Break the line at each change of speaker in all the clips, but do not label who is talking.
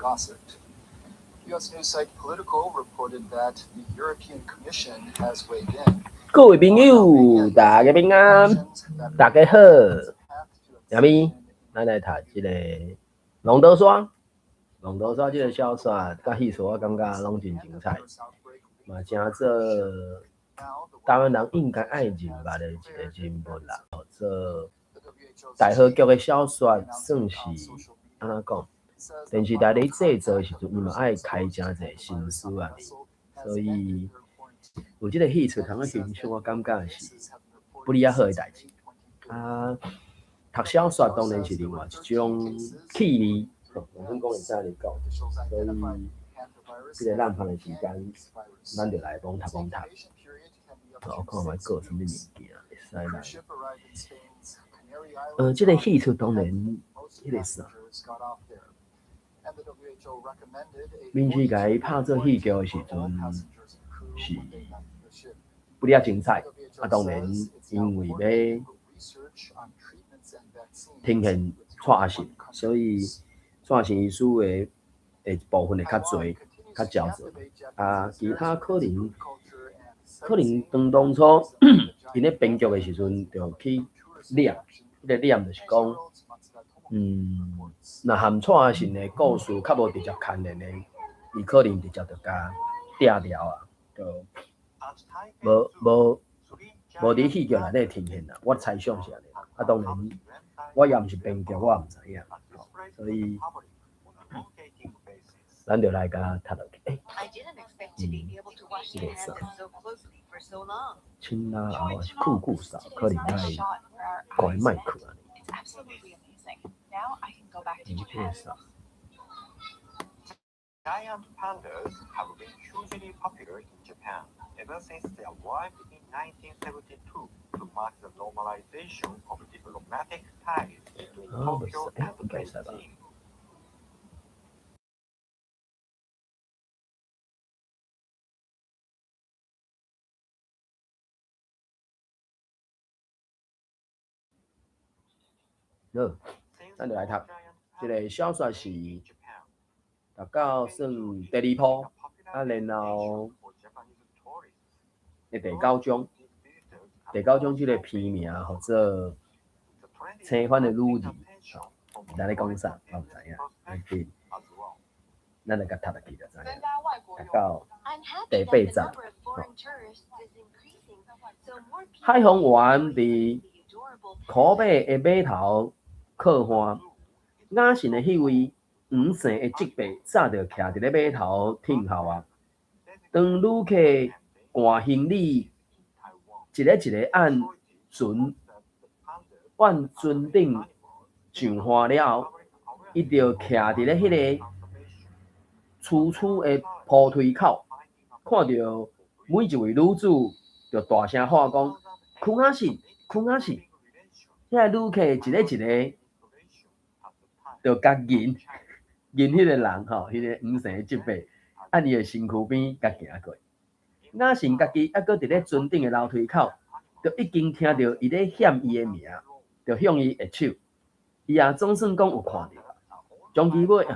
Gossett. U.S. news site Politico reported that the European Commission has weighed in.
各位朋友，大家平安，大家好。下面咱來讀這个《龍德山》。龍德山這个小說佮戲說，我感覺攏真精彩，嘛成做台灣人應該愛認捌的一个人物啦。做大河劇的小說，算是按怎講？電視台咧製作的時陣，伊嘛愛開誠濟心思啊，所以有這个戲出通去欣賞，我感覺是不離仔好的代誌。啊，讀小說當然是另外一種趣味，農村講會使按呢講，所以這个浪漫的時間，咱就來摸讀摸讀。我看覓閣有啥物物件會使來。這个戲出當然，彼个啥？民視共伊拍做戲劇的時陣，是不離仔精彩。啊，當然因為欲呈現蔡阿信，所以蔡阿信醫師的部分會較濟、較焦灼。啊，其他可能可能當初𪜶咧編劇的時陣，就去諗，彼个諗就是講，若含蔡阿信的故事較無直接牽連的，伊可能直接就共拆掉啊，就無無無佇戲劇內底呈現啦。我猜想是按呢，啊，當然我也毋是編劇，我也毋知影，所以咱就來共讀落去。欸，這个啥？親拉後是酷酷嫂，可能愛關麥克啊。這个啥？
Giant pandas have been hugely popular in Japan ever since they arrived in 1972 to mark the normalization of diplomatic ties between
啊，袂使，
Tokyo
欸，
and
應該會使吧？
Beijing.
好，咱就來讀這个小說是讀到算第二部，啊，然後的第九章，第九章這个篇名號做《青番的女兒》，咱咧講啥？我毋知影，要緊，咱來共讀落去就知影。讀到第八節，海防員佇苦尾的碼頭靠岸，雅信的彼位黃姓的職伯早就徛佇咧碼頭等候啊。當旅客捾行李，一个一个按船按船頂上岸了後，伊就徛佇咧彼个粗粗的鋪梯口，看著每一位女子，就大聲喊講：“邱雅信，邱雅信！”遐个旅客一个一个，就共認認彼个人吼，彼个黃姓的職伯，按伊的身軀邊共行過。雅信家己猶閣佇咧船頂的樓梯口，就已經聽著伊咧喊伊的名，就向伊揮手。伊也總算講有看著，將其尾，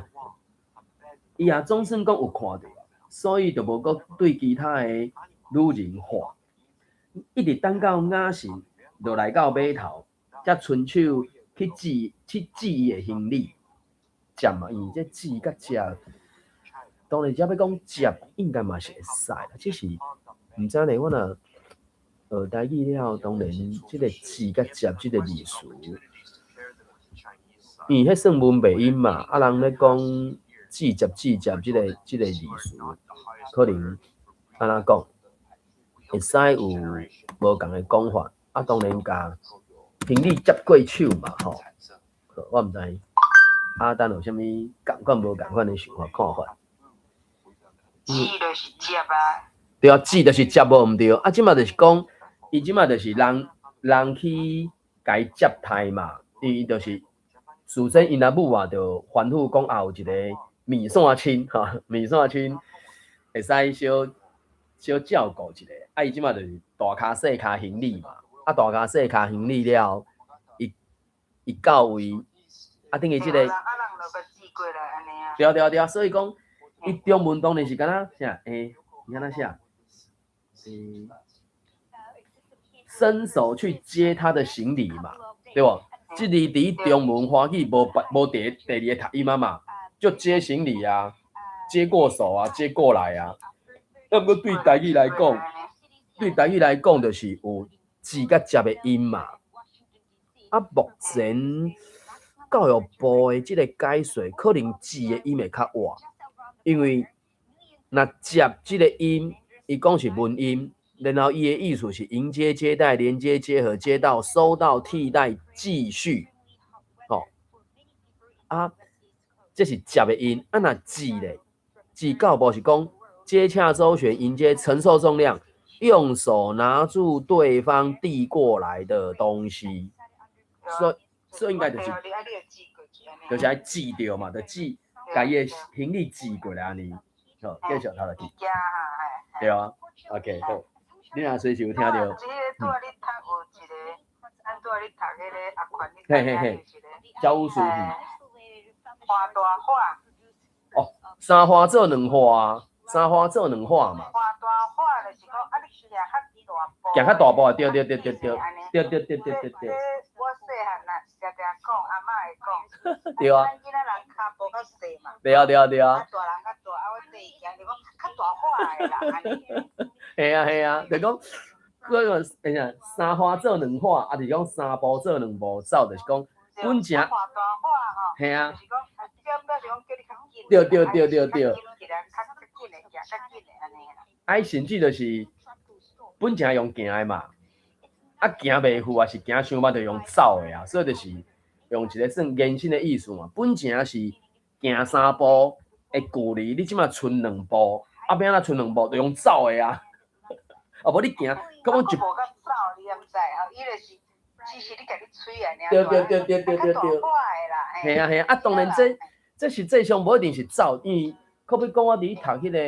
伊也總算講有看著，所以就無閣對其他的女人喊，一直等到雅信落來到碼頭，才伸手去接去接伊的行李。接嘛，因為這接佮接，當然這欲講接，應該嘛是會使啦，只是毋知咧，我若學台語了後，當然這个接佮接這个字詞，因為彼算文白音嘛，啊人咧講接接接接這个字詞，可能按怎講，會使有無仝的講法，啊當然共行李接過手嘛，吼，我毋知。阿丹有啥物仝款無仝款的想法看法？
接就是接啊。
對啊，接就是接無毋對。啊，這馬就是講，伊這馬就是人人去共伊接待嘛。伊就是事先𪜶阿母啊，就吩咐講啊，有一个麵線親吼，麵線親會使小小照顧一下。啊，伊這馬就是大跤細跤行李嘛。啊，大跤細跤行李了後，伊伊到位。啊，等於這个，
啊，人就共接過來按呢啊。
對對對，所以講，伊中文當然是敢若啥？伊按怎寫？伸手去接他的行李嘛，對無？這字佇中文華語無無第二個讀音啊嘛，就接行李啊，接過手啊，接過來啊。啊，毋過對台語來講，對台語來講，就是有接佮接的音嘛。啊，目前教育部的這个解說，可能接的音會較活，因為若接這个音，伊講是文音，然後伊的意思是迎接、接待、連接、結合、接到、收到、替代、繼續，吼。啊，這是接的音，啊，若接咧，接教育部是講接洽、周旋、迎接、承受重量，用手拿住對方遞過來的東西，所以應該就是就是愛接著嘛，就接，共伊的行李接過來按呢，好，繼續讀落去。對啊，OK，好，你若隨時有聽著。
這个拄仔咧讀有一个，咱拄仔咧讀彼个阿權，
嘿嘿嘿，教務書。
畫大畫。
哦，三劃做兩畫，三劃做兩畫嘛。
畫大畫就是講，啊，你行較大步。
行較大步，對對對對對，對對對對對對。
我細漢啊，常常講，阿嬤會講。
對啊。
咱囡仔人跤步較細嘛。
對啊對啊對啊。
啊，大人較大，啊，我缀伊行就講較大畫的啦，按呢。
嘿啊嘿啊，就講，嗰個欸啥，三劃做兩畫，抑是講三步做兩步走，就是講，本正。
畫大畫吼。
嘿啊。
就是講，
對對對對對。啊，甚至就是本正用行的嘛，啊行袂赴，抑是行傷慢，就用走的啊，所以就是用一个算延伸的意思嘛。本正是行三步的距離，你這馬賰兩步，啊欲按怎賰兩步，就用走的啊。啊無你行，可講一。
無甲走，你也毋知吼，伊就是只是你家己催按呢。
對對對對對對對。嘿啊嘿啊，啊當然這實際上無一定是走，因為可比講我佇咧讀彼个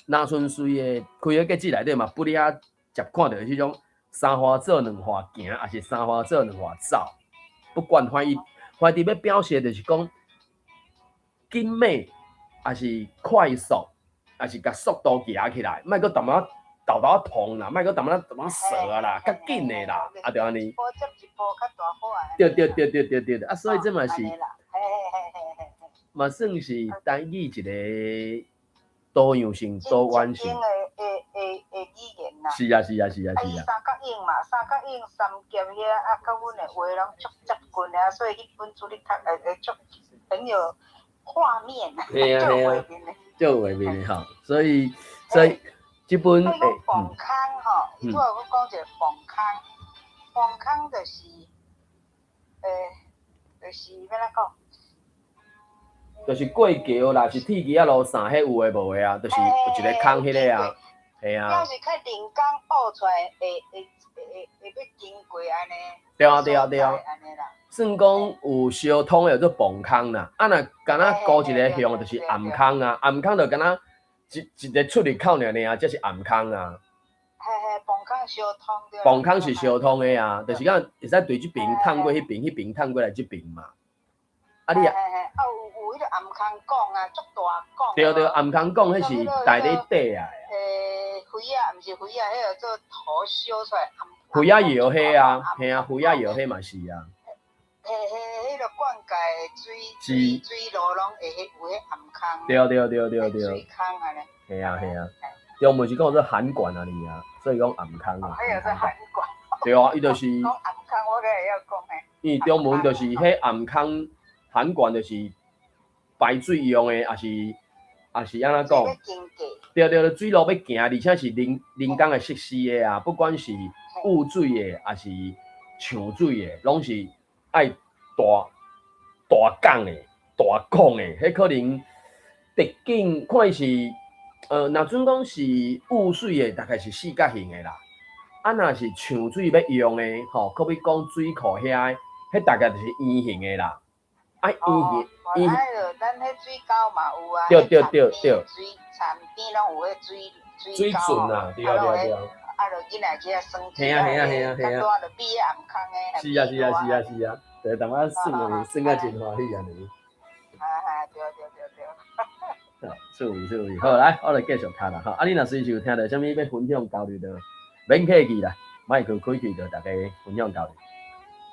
林春水的開學記內底嘛，不哩遐接看著彼種三劃做兩劃行，抑是三劃做兩劃走，不管反伊反正欲表示的就是講緊猛，抑是快速，抑是共速度行起來，莫閣淡薄仔沓沓仔痛啦，莫閣淡薄仔淡薄仔趖啊啦，較緊的啦，啊就按呢。對對對對對對，啊所以這嘛是，嘛算是台語一个多樣性、多元性。是啊是啊是啊是啊。
三角影嘛，三角影三峽遐啊，佮阮的話攏足接近的啊，所以彼本書你讀會會足很有畫面，
嘿啊嘿啊，足有畫面的吼，所以這本。
所以講磅空吼，伊拄仔閣講一个磅空，磅空就是，就是欲按怎講？
就是過橋啦，是鐵枝仔路啥，彼有的無的啊，就是有一个空彼个啊，嘿啊。
表示較人工挖出來，會會會會欲經過按呢。
對啊對啊對啊。算講有相通的叫做磅空啦，啊若敢若孤一个向就是暗空啊，暗空就敢若一一个出入口爾爾，這是暗空啊。
嘿嘿，磅空相通對。
磅空是相通的啊，就是講會使對這爿探過彼爿，彼爿探過來這爿嘛。啊你啊。
嘿嘿，啊有有彼个暗空港啊，足大港。
對對，暗空港彼是大咧底啊。
魚仔，毋是魚仔，彼个做土燒出來。
魚仔窯彼啊，嘿啊，魚仔窯彼嘛是啊。
嘿嘿，彼个灌溉水水水路攏會彼有彼暗空。
對對對對對。
水空按呢。
嘿啊嘿啊，中文是講做涵管啊爾啊，所以講暗空啊。
彼个做涵管。
對啊，伊就是。
講暗空，我閣會曉講的。
因為中文就是彼暗空涵管，就是排水用的，抑是抑是按怎講？對對對，水路欲行，而且是人人工的設施的啊，不管是雨水的，抑是搶水的，攏是愛大大港的、大孔的，彼可能直徑看伊是，若準講是雨水的，大概是四角形的啦。啊，若是搶水欲用的，吼，可比講水庫遐，彼大概就是圓形的啦。啊，圓形，圓。
啊，咱彼水溝嘛有啊。
對對對對。
水田邊攏有彼水
水水圳啊，對啊對啊對啊。
啊，就囡仔去遐耍
嘿啊嘿啊嘿啊嘿啊。
就比彼暗空的。
是啊是啊是啊是啊，對，淡薄仔耍，耍甲真歡喜按呢。
哈哈，對對對對。
趣味趣味，好來，我來繼續讀啦吼。啊，你若隨時有聽著啥物欲分享交流著，免客氣啦，麥克開去就大家分享交流。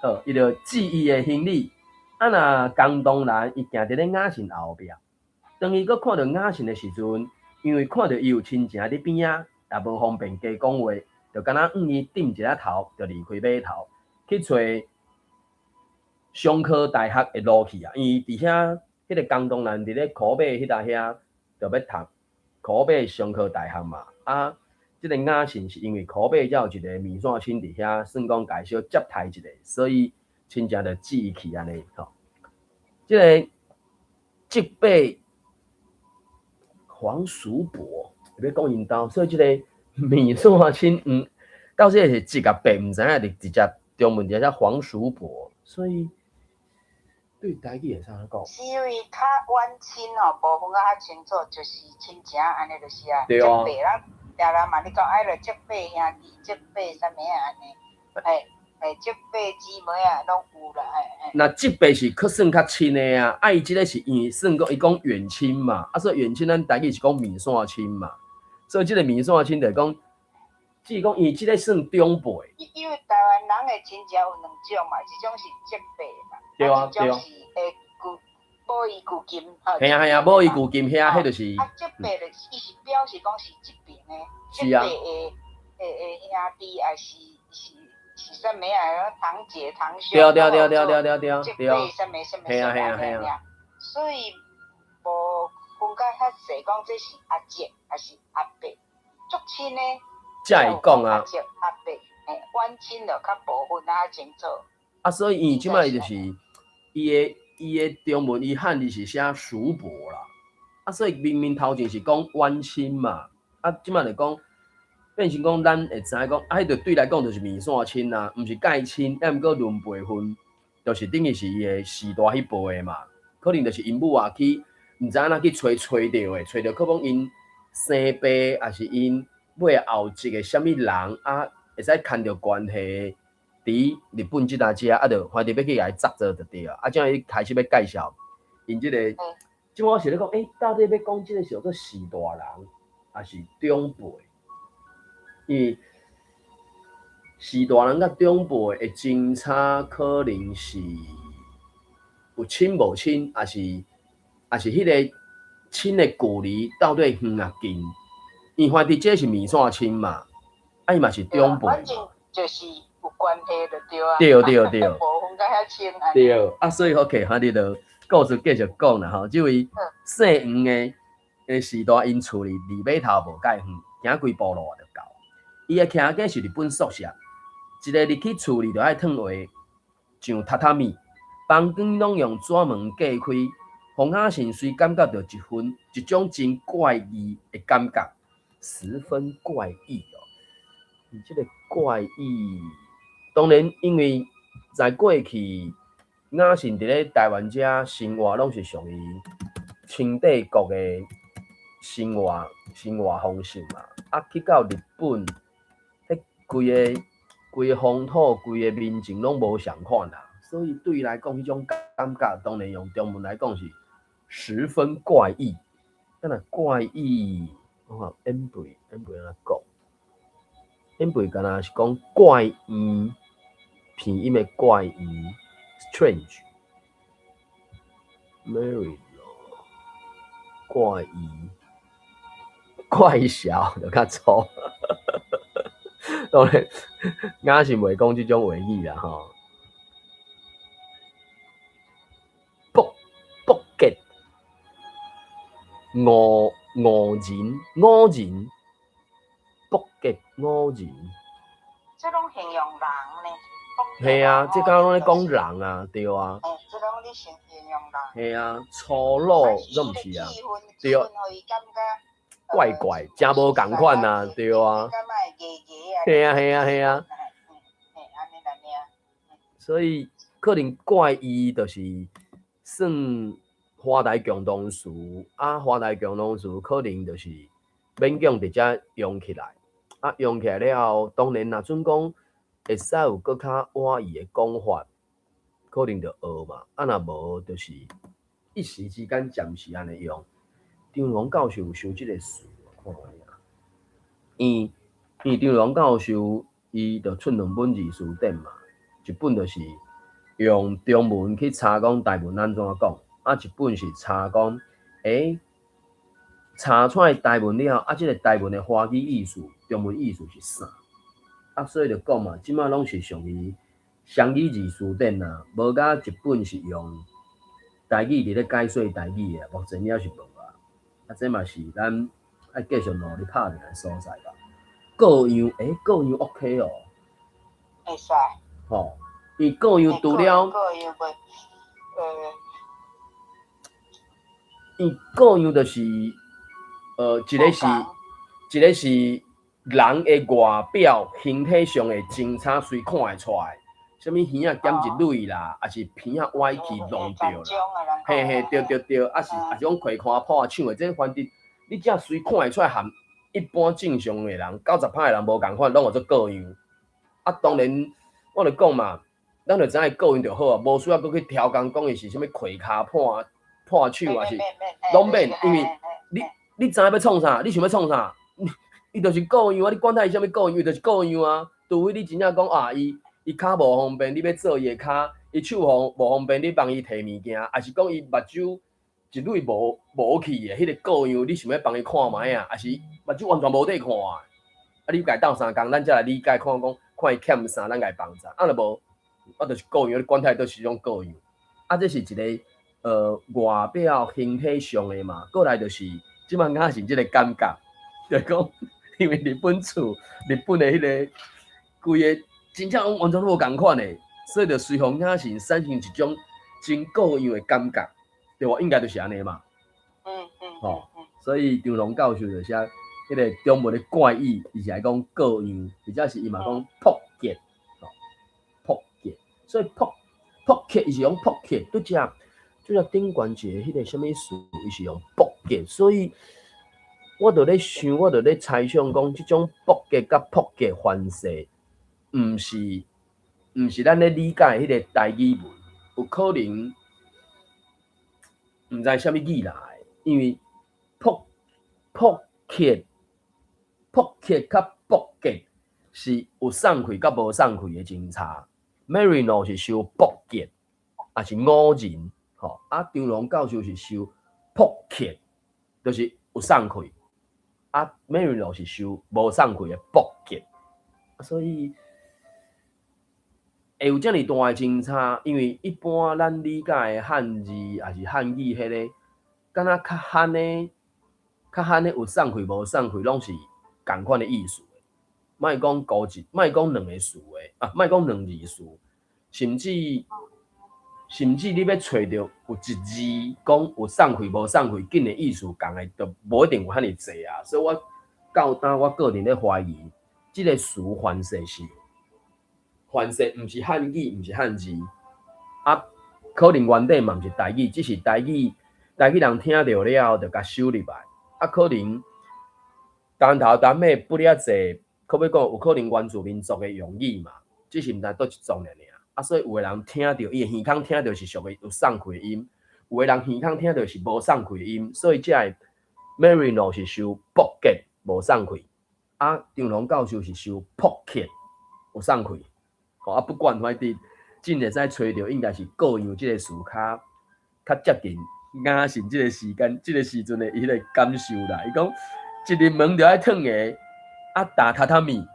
好，伊就寄伊的行李，啊若江東蘭伊行佇咧雅信後壁，當伊閣看著雅信的時陣，因為看著伊有親情佇邊仔，也無方便加講話，就敢若向伊點一下頭，就離開碼頭去揣商科大學的路去啊。因為佇遐，彼個江東蘭佇咧苦尾彼搭遐，就欲讀苦尾商科大學嘛。啊，這個雅信是因為苦尾才有一個麵線親佇遐，算講共伊小接待一下，所以親情就寄伊去按呢吼。這個叔伯黃叔伯欲講𪜶兜，所以這個麵線親，到底是叔抑伯，毋知影，就直接中文直接黃叔伯，所以對台語會使按怎講？
是因為較遠親吼，無分甲較清楚，就是親情按呢就是啊。
對啊。
叔伯咱定人嘛，你講愛著叔伯兄弟、叔伯啥物啊按呢，嘿，嘿，叔伯姊妹啊，攏有啦，嘿嘿。
若叔伯是較算較親的啊，啊伊這個是因為算講伊講遠親嘛，啊所以遠親咱台語是講麵線親嘛，所以這個麵線親就是講，只是講伊這個算長輩。
因為台灣人的親情有兩種嘛，一種是叔伯嘛，一種是舊母伊舊金。
嘿啊嘿啊，母伊舊金遐，彼就是。
啊，叔伯就是伊是表示講是這邊的，叔伯的兄弟，還是啥物啊？堂姐堂兄。
對對對對對對對。
叔伯啥物啥物啥物按呢爾，所以無分甲遐濟，講這是阿叔還是阿伯，足親的。
才會講啊。
阿叔阿伯，嘿，遠親就較無分較清楚。
啊，所以伊這擺就是伊的中文，伊漢字是寫叔伯啦。啊，所以明明頭前是講遠親嘛，啊，這擺就講變成講咱會知影講，啊，彼就對來講就是麵線親啊，毋是蓋親，抑毋過論輩分，就是等於是伊的序大彼輩的嘛，可能就是𪜶母啊去，毋知按怎去揣揣著的，揣著可能𪜶生爸，抑是𪜶尾後一個啥物人啊，會使牽著關係，佇日本這搭遮啊，就反正欲去共伊紮做就對啊。啊，這樣伊開始欲介紹𪜶這個，這擺我是咧講，欸，到底欲講這個是叫做序大人，抑是長輩？因為序大人佮長輩的爭差，可能是有親無親，抑是彼個親的距離到底遠抑近？因為反正這是麵線親嘛，啊伊嘛是長輩。
反正就是有關係就對啊。
對對對。
無分甲遐親。
對，啊所以 OK，反正就故事繼續講啦吼。這位姓黃的序大𪜶厝裡離碼頭無蓋遠，行幾步路就到。伊的徛家是日本宿舍，一个入去厝裡就愛褪鞋，上榻榻米，房間攏用紙門隔開。馮雅信雖感覺著一種真怪異的感覺，十分怪異哦。伊這個怪異，當然因為在過去，雅信佇咧台灣遮生活，攏是屬於清帝國的生活方式嘛。啊，去到日本，彼規個風土、規個民情攏無仝款啦，所以對伊來講，彼種感覺，當然用中文來講是十分怪異。敢若怪異，我看演輩演輩按怎講？演輩敢若是講怪異，拼音的怪異，strange。Mary 怪異，怪小就較粗。當然，我是袂講這種話語啦吼。卜卜結五五人五人卜結五人，
這攏形容人呢？
嘿啊，這敢攏咧講人啊，對啊。
嘿，這攏咧形容人。
嘿啊，粗魯攏毋是啊，對。怪怪，誠無仝款啊，對啊。嘿啊嘿啊嘿啊。所以可能怪異就是算華大共同詞，啊，華大共同詞可能就是勉強直接用起來，啊，用起來了後，當然若準講會使有閣較倚意的講法，可能就學嘛，啊，若無就是一時之間暫時按呢用。張龍教授有收這個詞，看覓啊？伊張龍教授，伊就出兩本字詞典嘛，一本就是用中文去查講台文按怎講，啊一本是查講，查出來台文了後，啊，這個台文的華語意思、中文意思是啥？啊，所以就講嘛，這擺攏是屬於雙語字詞典啦，無甲一本是用台語佇咧解說台語的，目前猶是無啊。啊，這嘛是咱愛繼續努力拍拼的所在吧。各樣，各樣 OK 哦。
會使。
吼，伊各樣除了，
各樣袂，
伊各樣就是，一個是人的外表、形體上的偵查，隨看會出來，啥物耳仔減一蕊啦，抑是鼻仔歪去弄著啦，嘿嘿，對對對，抑是講開看破手的，這反正你只隨看會出來，和一般正常的人，90%的人無仝款，攏號做各樣。啊，當然，我就講嘛，咱就知影各樣就好啊，無需要閣去刁工講伊是啥物開跤破破手，抑是攏免，因為你知影欲創啥？你想欲創啥？伊就是各樣啊！你管他伊啥物各樣，伊就是各樣啊。除非你真正講啊，伊跤無方便，你欲做伊的跤；伊手無方便，你幫伊提物件，抑是講伊目睭一蕊無去的，彼個各樣，你想欲幫伊看覓啊？抑是目睭完全無得看啊？啊，你共伊鬥相共，咱才來理解，看講看伊欠啥，咱共伊幫助。啊，若無，我就是各樣，你管他伊佗一種各樣。啊，這是一個外表形體上的嘛，過來就是這擺敢是這個感覺，就是講，因為日本厝、日本的彼個規个真正完全無仝款的，所以就隨予雅神產生一種真各樣的感覺，對無？應該就是按呢嘛。吼，所以張龍教授就寫彼個中文的怪異，伊是來講各樣，或者是伊嘛講撲結，吼，撲結，所以撲撲克伊是用撲克，拄則頂懸一個彼個啥物詞，伊是用撲結，所以我就咧想，我就咧猜想講，這種撲結佮撲克翻勢，毋是咱咧理解彼個台語文，有可能毋知啥物語來，因為撲撲克撲克佮撲結是有送氣佮無送氣的真差。Marino 是收撲結，抑是五仁，吼啊張龍教授是收撲克，就是有送氣。啊，Marino 是收無送氣的撲結，所以會有遮爾大的真差，因為一般咱理解的漢字抑是漢語，彼个敢若較罕的、較罕的有送氣無送氣，攏是仝款的意思。莫講孤一，莫講兩個詞的，啊，莫講兩字詞，甚至你欲揣著有一字講有送氣無送氣，緊的意思仝的，就無一定有遐爾濟啊。所以我到今我個人咧懷疑，這個詞凡勢是凡勢，毋是漢語，毋是漢字，啊，可能原底嘛毋是台語，只是台語人聽著了後，就共收入來，啊，可能重頭重尾不了濟，可欲講有可能原住民族的用語嘛，只是毋知佗一族爾爾。啊，所以有的人聽著伊的耳孔聽著是屬於有送氣的音，有的人耳孔聽著是無送氣的音，所以這個 Marino 是收撲結無送氣，啊，張龍教授是收撲克有送氣。吼啊，不管反正真會使揣著，應該是各樣這個詞較接近雅神這個時間、這個時陣的伊彼個感受啦。伊講一入門就愛褪鞋，啊，踏榻榻米，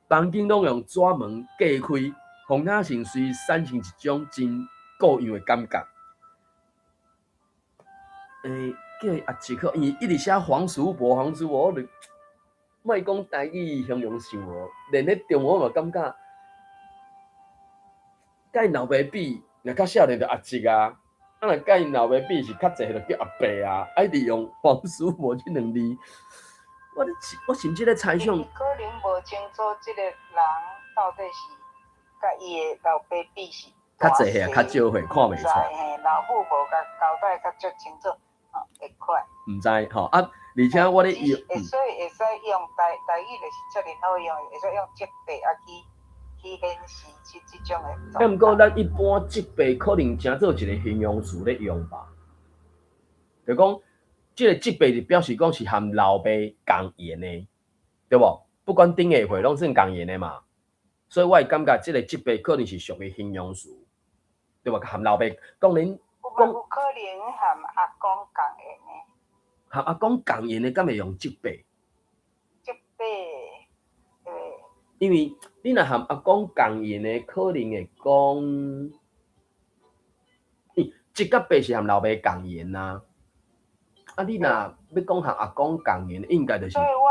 房間攏用紙門隔開，予雅神隨產生一種真各樣的感覺。叫伊阿吉克，伊一直寫黃叔伯，黃叔伯，我就莫講台語形容想無，連咧中文嘛感覺，佮𪜶老爸比，若較少年就阿叔啊，啊若佮𪜶老爸比是較濟就叫阿伯啊，啊一直用黃叔伯這兩字，我甚至咧猜想，
可能無清楚這個人到底是佮伊的老爸比是
較濟歲啊，較少歲，看袂出來。
嘿，老母無共交代較足清楚，吼，會快。
毋知吼啊，而且我咧用，
所以會使用台語就是遮爾好用，會使用這輩啊去顯示這種的。
啊，毋過咱一般這輩可能誠做一個形容詞咧用吧。就講這个叔伯就表示講是含老爸仝言的，對無？不管頂下歲攏算仝言的嘛。所以我會感覺這个叔伯可能是屬於形容詞，對無？含老爸當然
有嘛有可能含阿公仝言的。
含阿公仝言的，敢會用叔伯？
叔伯，對。
因為你若含阿公仝言的，可能會講，叔佮伯是含老爸仝言啊。啊，你若欲講含阿公仝言，應該就是。
所以我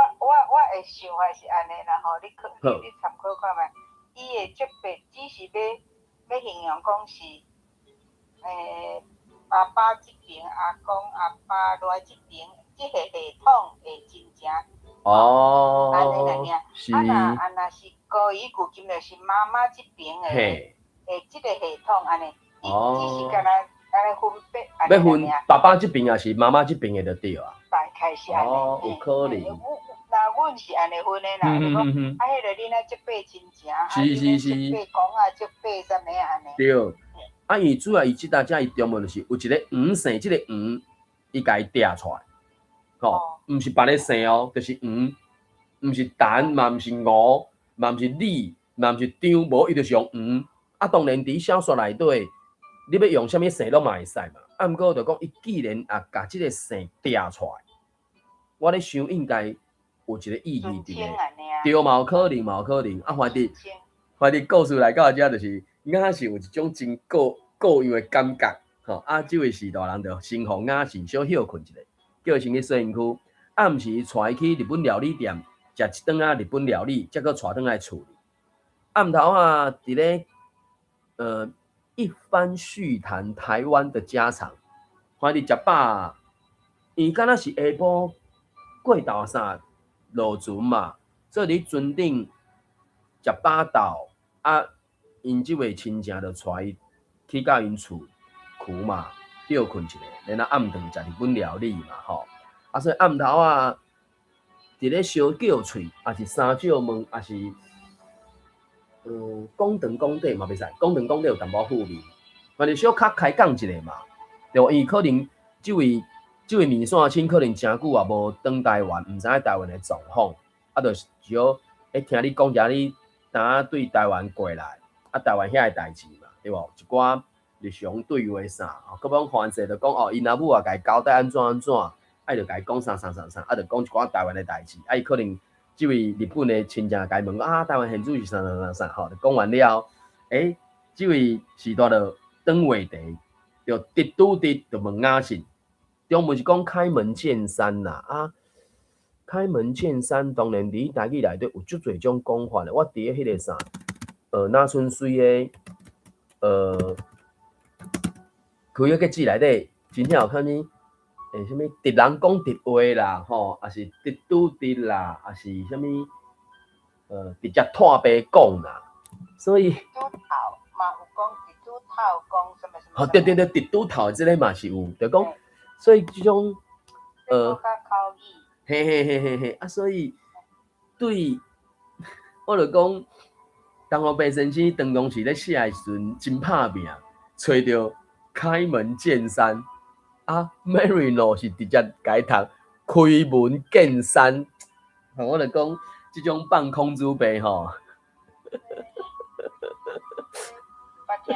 的想法是按呢啦吼，你可你參考看覓，伊的叔伯只是欲形容講是，爸爸這邊阿公阿爸來這邊，這个系統的親情。按呢爾。啊若啊若是高伊古今就是媽媽這邊的這个系統按呢，伊只是干焦按呢分別。
欲分爸爸這邊抑是媽媽這邊的就對啊。
大概是按呢。
哦，有可能。
若阮是按呢分的啦，就講啊，彼个恁仔叔伯親情，啊，恁叔伯公啊，叔伯啥物按呢。
對。啊，伊主要伊這搭遮伊中文就是有一个黃姓，這個黃，伊共伊摘出來，吼，毋是別个姓哦，就是黃，毋是陳，嘛毋是吳，嘛毋是李，嘛毋是張，無伊就是用黃。啊，當然佇小說內底，你欲用啥物姓攏嘛會使嘛。啊，毋過就講伊既然也共這个姓摘出來，我咧想應該有一個意義佇咧。對，嘛有可能，嘛有可能。啊，反正故事來到遮就是，雅是有一種真過過樣的感覺，吼。啊，這位序大人就先予雅信小歇睏一下，叫伊先去洗身軀。暗時帶伊去日本料理店食一頓仔日本料理，才閣帶轉來厝裡。暗頭仔，佇咧一番敘談台灣的家常，反正食飽，伊敢若是下晡過晝啥落船嘛，所以佇船頂食飽晝啊，𪜶這位親情就帶伊去到𪜶厝區嘛，歇睏一下，然後暗頓食日本料理嘛，吼。啊，所以暗頭仔，佇咧相叫喙，抑是三照問，抑是講長講短嘛袂使，講長講短有淡薄負面，反正小可開講一下嘛，對無？因為可能這位麵線親可能誠久也無轉台灣，毋知影台灣的狀況，啊，就是少會聽你講一下你當對台灣過來，啊，台灣遐的代誌嘛，對無？一寡日常對話啥，閣罔番勢就講哦，𪜶阿母也共伊交代按怎按怎，啊，伊就共伊講啥啥啥啥，啊，就講一寡台灣的代誌，啊，伊可能這位日本的親戚共伊問講啊，台灣現主是啥啥啥啥吼，就講完了，這位序大就轉話題，就直拄直就問雅信，中文是講開門見山啦，啊，開門見山，當然佇台語內底有足濟種講法的。我佇咧彼个啥，那春水的，科學結誌內底，真正有啥物，啥物直人講直話啦，吼，抑是直拄直啦，抑是啥物，直接湠白講啦，所以。
拄頭嘛有講直拄頭講啥物啥物。
吼，對對對，直拄頭這个嘛是有，就講，所以這種，嘿嘿嘿嘿嘿，啊，所以對，我就講，東方白先生當當時咧寫的時陣，真拍拚，揣著開門見山，啊，Marino 是直接共伊讀開門見山，我就講這種放空主白吼。
捌聽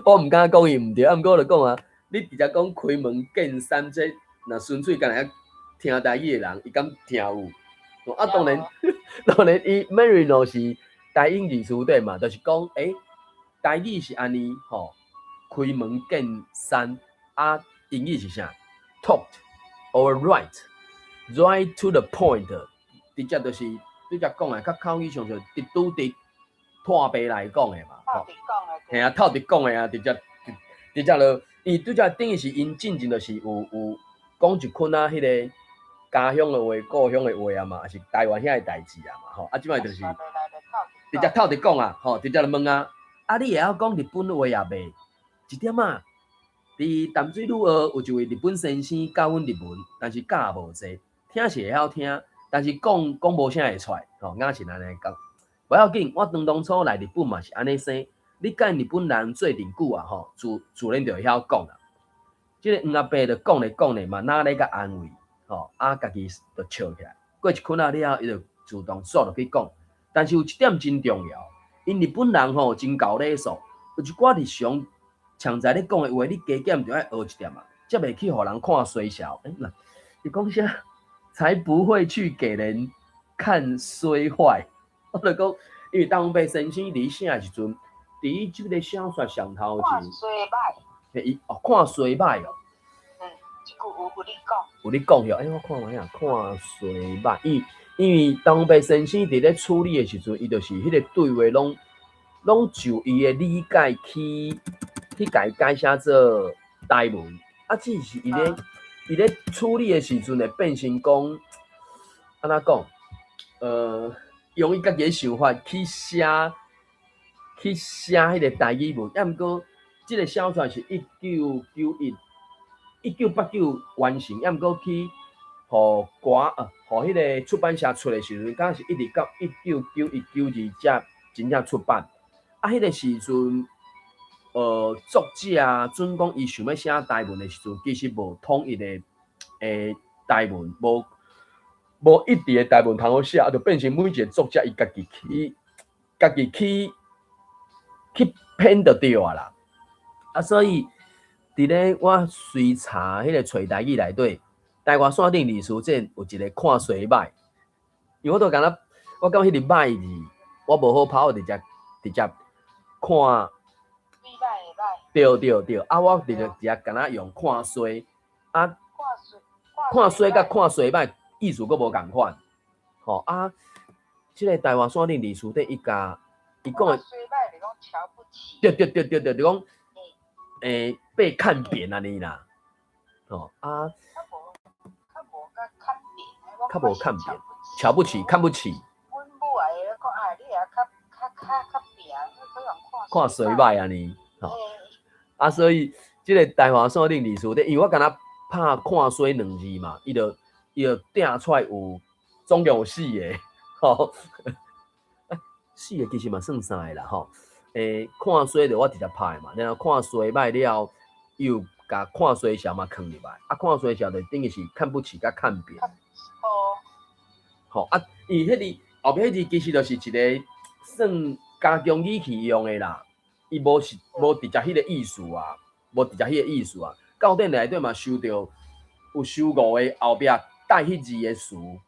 過。
我毋敢講伊毋對，啊，毋過我就講啊，你直接講開門見山，這若純粹干焦聽台語的人，伊敢聽有？啊，當然，當然，伊 Marino 是台英字詞典嘛，就是講，台語是按呢吼，開門見山，啊，英語是啥？Talk or write，right to the point，直接就是直接講的，較口語上就直拄直湠白來講的嘛，
吼。
嘿啊，透直講的啊，直接直接就，伊拄則等於是𪜶進前就是有講一捆仔彼个家鄉的話、故鄉的話啊嘛，抑是台灣遐的代誌啊嘛，吼，啊，這擺就是直接透直講啊，吼，直接就問啊，啊，你會曉講日本話也袂？一點仔，佇淡水女學有一位日本先生教阮日文，但是教無濟，聽是會曉聽，但是講講無啥會出來，吼，雅是按呢講。無要緊，我當當初來日本嘛是按呢生，你佮日本人做陣久啊，吼，自然就會曉講啦。這个黃阿伯就講咧講咧嘛，若咧共安慰，吼，啊，家己就笑起來。過一困仔了後，伊就自動煞落去講。但是有一點真重要，𪜶日本人吼真厚禮數，有一寡日常常在咧講的話，你加減就愛學一點啊，才袂去予人看衰小。欸，嗱，伊講啥？才不會去給人看衰壞。我就講，因為鄧鴻白先生佇寫的時陣，佇這个小說上頭
看衰歹。
伊哦，看衰歹哦。
嗯，這句有你講。
有你講哟，欸，我看覓啊，看衰歹，因為鄧鴻白先生佇咧處理的時陣，伊就是彼個對話攏就伊的理解去共伊改寫做台文，啊，只是伊咧處理的時陣會變成講，按怎講？用伊家己的想法去寫彼个台語文，抑毋過，這个小說是1991、1989完成，抑毋過去予歌予彼个出版社出的時陣，敢若是一直到1991、92才真正出版。啊，彼个時陣，作者準講伊想欲寫台文的時陣，其實無統一的台文，無一致的台文通好寫，啊，就變成每一个作者伊家己去編就對啊啦。啊，所以佇咧我隨查彼个揣台語內底，台外線頂歷史這有一個看衰歹，因為我都感覺，我感覺彼個歹字，我無好拍，我直接看。對對對，啊，我直接敢若用看衰，啊，看衰佮看衰歹意思閣無仝款，吼啊，這个台灣山頂歷史底伊共伊講的，對對對對對，就講，被看扁按呢啦，吼啊，較無看扁，瞧不起，看不起。
阮母愛講啊，你也較扁，
看衰歹按呢，吼。啊，所以這个台華線頂歷史底，因為我敢若拍看衰兩字嘛，伊就掟出來有總共有四个，吼，四个其實嘛算三个啦，吼。看衰就我直接拍的嘛，然後看衰歹了，又共看衰小嘛囥入來，啊，看衰小就等於是看不起佮看扁。吼啊，伊彼字後壁彼字其實就是一个算加強語氣用的啦，伊無是無直接彼个意思啊，無直接彼个意思啊。教典內底嘛收著有收五个後壁帶彼字的詞，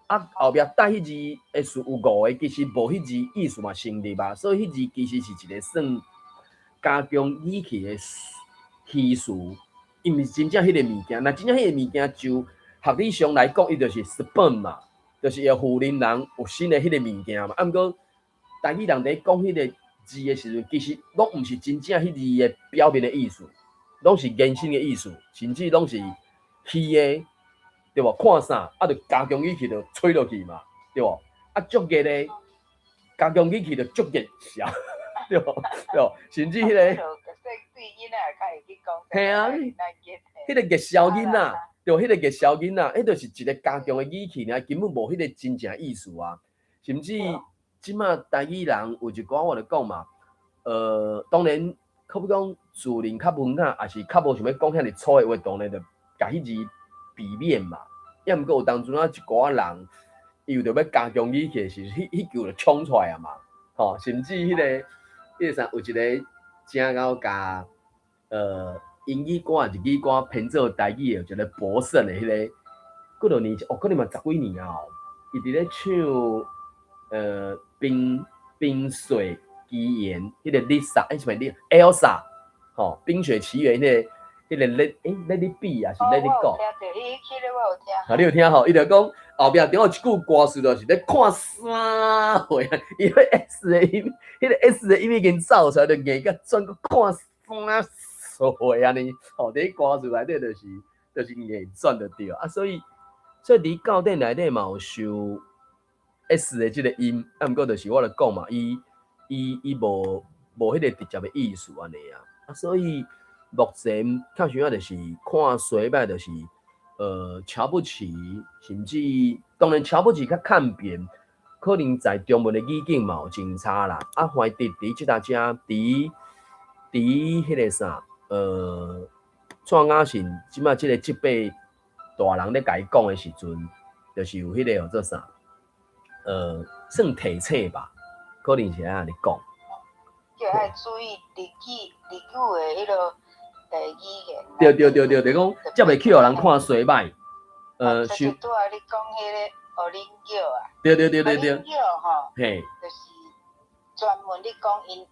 啊後壁帶彼字的詞有五个，其實無彼字意思嘛成立啊，所以彼字其實是一个算加強語氣的虛詞，伊毋是真正彼个物件。若真正彼個物件就學理上來講，伊就是 sperm 嘛，就是會婦人人有新的彼个物件嘛。啊，毋過台語人佇講彼个字的時陣，其實攏毋是真正彼字的表面的意思，攏是延伸的意思，甚至攏是虛的，對無？看啥啊，就加強語氣就吹落去嘛，對無？啊，足熱的加強語氣就足熱笑，對無？對無？甚至彼个，嘿啊，彼个熱銷囡仔，對，彼個熱銷囡仔，彼就是一個加強的語氣爾，根本無彼個真正意思啊。甚至這馬台語人有一寡我就講嘛，當然，可比講自然較文雅，抑是較無想欲講遐爾粗的話，當然就共彼字避免嘛。抑毋過有當陣仔一寡人，伊為著欲加強語氣的時陣，彼句就衝出來啊嘛，吼，甚至彼個啥，有一個正𠢕共英語歌、日語歌編做台語的，有一個博勝的彼個，幾落年哦，可能嘛十幾年啊哦，伊佇咧唱冰雪奇緣，彼個 Lisa，欸，啥物 Elsa，吼，冰雪奇緣彼個 Let 欸 Let it be 抑是 Let it go？啊，你有聽吼？伊就講後壁中有一句歌詞就是咧看啥貨啊，伊彼 S 的音，彼個 S 的音已經走出來，就硬共轉閣看啥貨按呢？吼，佇歌詞內底就是硬轉就對啊，所以佇教典內底嘛有收 S 的這個音，啊，毋過就是我咧講嘛，伊無彼個直接的意思按呢啊，啊，所以目前較想仔就是看衰歹，就是瞧不起，甚至當然瞧不起較看扁，可能在中文的語境嘛有真差啦。啊，懷佇這搭遮佇彼個啥，蔡雅信這擺這个這輩大人咧共伊講的時陣，就是有彼個叫做啥？算提醒吧，可能是按呢講。
叫愛注意日語日語的彼个語言。
對對對對，就講才袂去予人看衰䆀。
就是拄仔你講彼个學人叫啊。
對對對對對。
人叫吼，就是專門咧講𪜶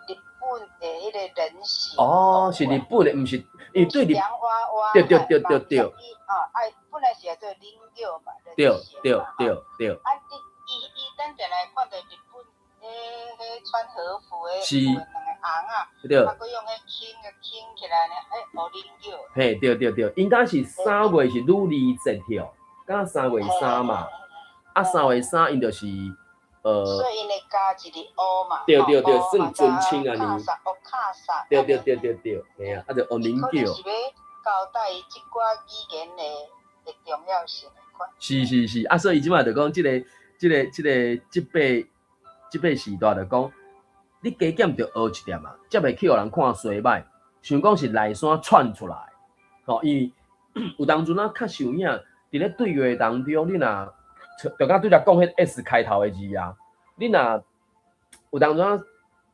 日本的彼个人形。
哦，是日本的，毋是，伊對日。
洋娃娃。
對對對對對。
哦，愛本來是叫做人形嘛，
對對對對。
啊，伊伊伊咱定來看著日本彼彼穿和服的，有兩个尪仔，啊，閣用彼輕個輕起來呢，學人叫。
嘿，對對對，應該是3月是女兒節吼，敢3月3嘛，啊3月3𪜶就是。
所以𪜶會加一个お嘛。
對對對，算尊稱按呢。
お母さん。
對對對對對，嘿啊，啊就學人叫。
是欲交代伊這寡語言的重要性。
是是是，啊，所以這擺就講這个、這个、這个、這輩、這輩時代就講，你加減著學一點嘛，才袂去予人看衰䆀，想講是內山竄出來，吼，因為有當陣啊較有影，佇咧對話當中，你若就敢拄才講彼 S 開頭的字啊，你若有當陣啊，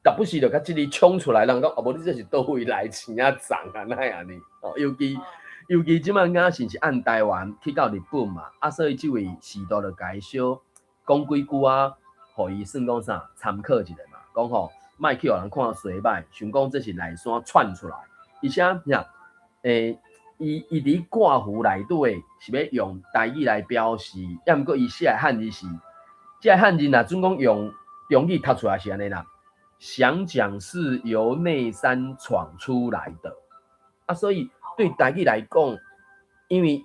時不時就共這裡衝出來，人講哦，無你這是佗位來菁仔欉啊，哪會按呢？哦，尤其尤其這擺雅信是按台灣去到日本嘛，啊，所以這位時代就共伊小講幾句啊，予伊算講啥參考一下嘛，講吼，莫去予人看衰䆀，想講這是內山竄出來，而且啥，伊伊佇掛符內底是欲用台語來表示，抑毋過伊寫的漢字是，這个漢字若準講用中語讀出來是按呢啦。想講是由內山闖出來的，啊，所以對台語來講，因為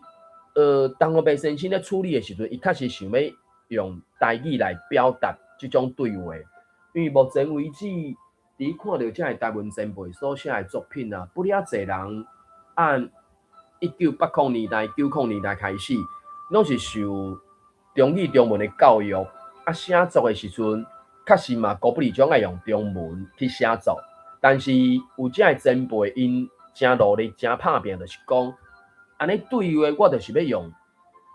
陳閔白先生咧處理的時陣，伊確實想欲用台語來表達這種對話，因為目前為止，佇看著這个台文前輩所寫的作品啊，不了濟人按1980年代、90年代開始，攏是受中語中文的教育，啊，寫作的時陣，確實嘛，高不離種愛用中文去寫作，但是有這个前輩，𪜶誠努力、誠拍拚，就是講，按呢對話，我就是欲用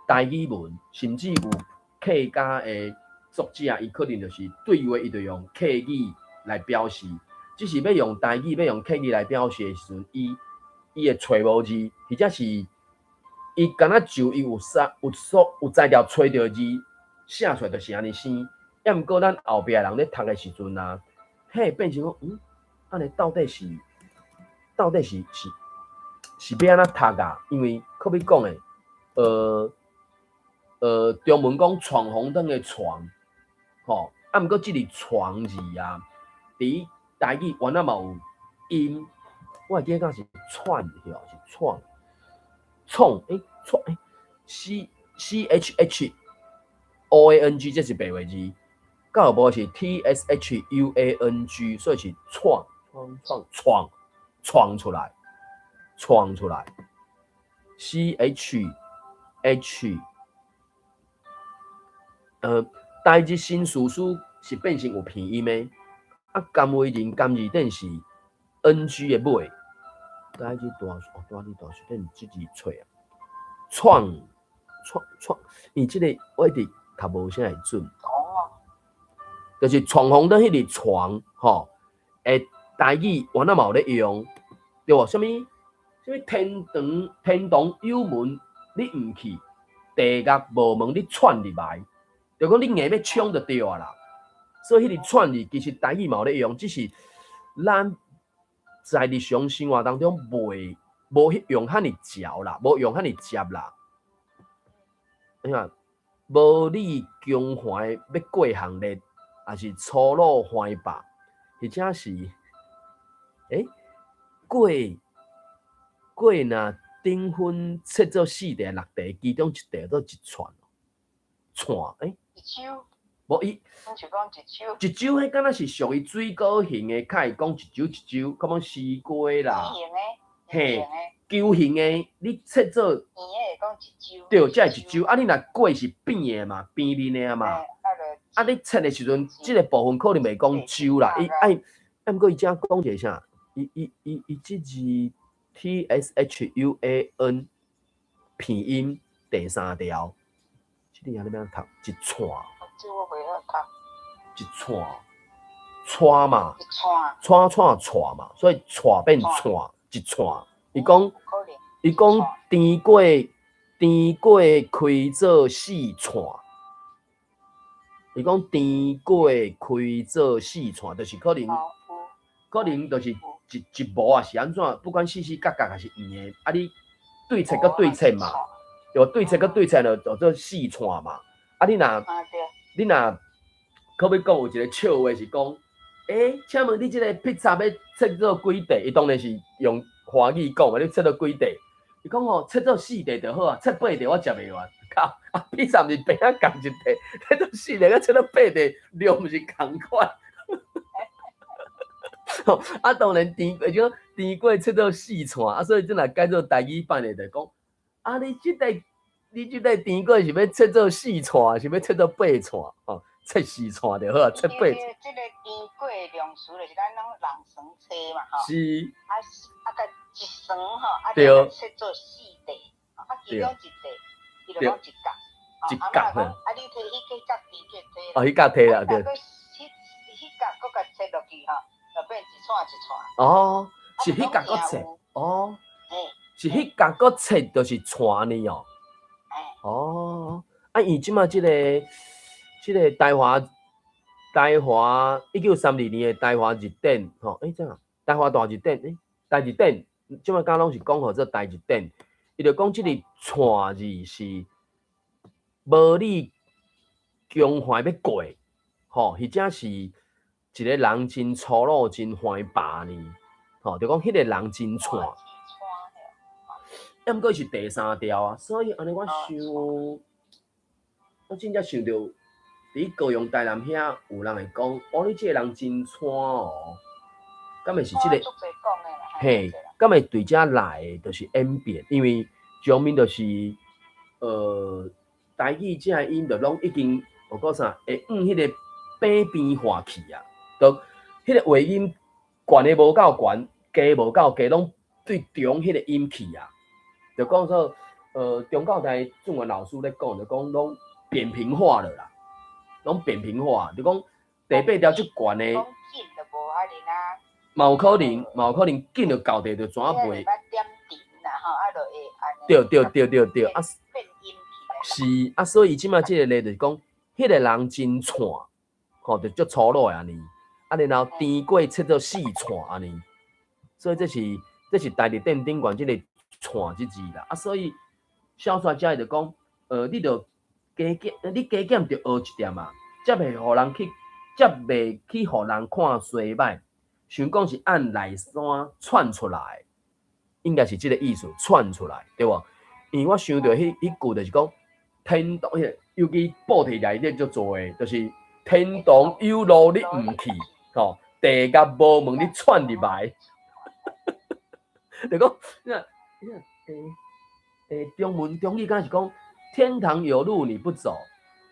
台語文，甚至有客家的作者，伊可能就是對話，伊就用客語來表示，只是欲用台語、欲用客語來表示的時陣，伊伊會揣無字，或者是伊敢若就伊有啥有所有才調揣著字寫出來就是按呢生。抑毋過咱後壁人咧讀的時陣啊，彼變成講，按呢到底是到底是是是欲按怎讀啊？因為可比講的，中文講闖紅燈的闖，吼，啊，毋過這个闖字啊，佇台語原來嘛有音，我會記得敢是串吼，是創創創C C H H O A N G，這是白話字，敢有無是 T S H U A N G，所以是創創創創創出來，創出來，C H H，台日新事書是變成有鼻音的，啊，甘為人甘字典是 N G 的尾，台日大哦，台日大辭典這字揣啊，創創創，伊這個我一直讀無啥會準，就是闖紅燈彼个闖吼，台語原來嘛有咧用，對無？啥物啥物天堂天堂有門你毋去，地獄無門你竄入來，就講你硬欲衝就對啊啦。所以彼个竄字其實台語嘛有咧用，只是咱在日常生活當中袂無用遐爾嚼啦，無用遐爾接啦。你看，無理強橫欲過項熱，抑是粗魯橫霸，或者是過過若頂分切做四塊六塊，其中一塊做一串，串
一周，
無伊，
是講一周，
一周彼敢若是屬於水果型的，較會講一周一周，可講西瓜啦，
嘿，
球形的，你切做
圓的會講一周，
對，才會一周。啊，你若果是扁的嘛，扁面的嘛，啊，你切的時陣，這个部分可能袂講周啦。伊愛，啊，毋過伊遮講一个啥？伊伊伊伊這字， TSHUAN 片音第三條，這個按呢欲按怎讀？一串。
這我袂曉讀。
一串，串嘛，
一串，
串串串嘛，所以串變串，一串。伊講，伊講甜粿甜粿開做四串。伊講甜粿開做四串，就是可能，可能就是一一模啊，是按怎？不管四四角角還是圓的，啊你對切閣對切嘛，對無？對切閣對切就就做四串嘛。啊你若你若可欲講有一個笑話是講，欸，請問你這個披薩欲切做幾塊？伊當然是用華語講嘛，你切做幾塊？伊講吼，切做四塊就好啊，切八塊我食袂完。靠，啊披薩毋是邊仔仝一塊，切做四塊佮切做八塊，量毋是仝款。啊，當然甜粿就甜粿切做四串，啊，所以這若改做台語版的，就講，啊，你這個甜粿是欲切做四串，是欲切做八串？吼，切四串就好啊，切八。
這個甜粿量詞就是咱攏人算切嘛，吼。
是。
啊啊，共一算吼，啊，就切做四塊，啊，其中一塊，伊就講一角，
一角
啊，啊，你提彼個角甜粿提。
哦，彼角提啦，對。
彼角閣共切落去吼，就變一串一串。
哦，是彼角閣切，哦，是彼角閣切，就是串呢哦。哦，啊，伊這馬這個台華1932年的台華字典，吼，欸，這樣，台華大字典，欸，台字典，這馬敢攏是講號做台字典，伊就講這個串字是無理強橫欲過，吼，或者是一個人真粗魯、真橫霸呢，吼，就講彼個人真串。啊，毋過是第三調啊，所以按呢我想，我真正想著，佇高雄、台南遐有人會講，哦，你這個人真串哦，敢會是這個？嘿，敢會對遮來的，就是演變，因為上面就是，台語這個音就攏已經，有講啥，會往彼個北邊化去啊，就彼個話音懸的無夠懸，低無夠低，攏對中彼個音去啊。就講說，中教台鄭元老師咧講，就講攏扁平化了啦，攏扁平化，就講第八條足懸的，嘛有可能，嘛有可能緊就到地就怎袂？對對對對對，啊，是啊，所以這馬這個例就是講，彼個人真串，吼，就足粗魯的按呢，啊，然後甜粿切做四串按呢，所以這是台字典頂懸這個串這字啦，啊，所以小說家就講，你著加減，你加減著學一點啊，才袂予人去，才袂去予人看衰歹，想講是按內山竄出來，應該是這個意思，竄出來，對無？因為我想著彼句就是講，天堂，彼個尤其報題內底足多的，就是天堂有路你毋去，吼，地獄無門你竄入來，就講，你看，欸，中文中語敢若是講，天堂有路你不走，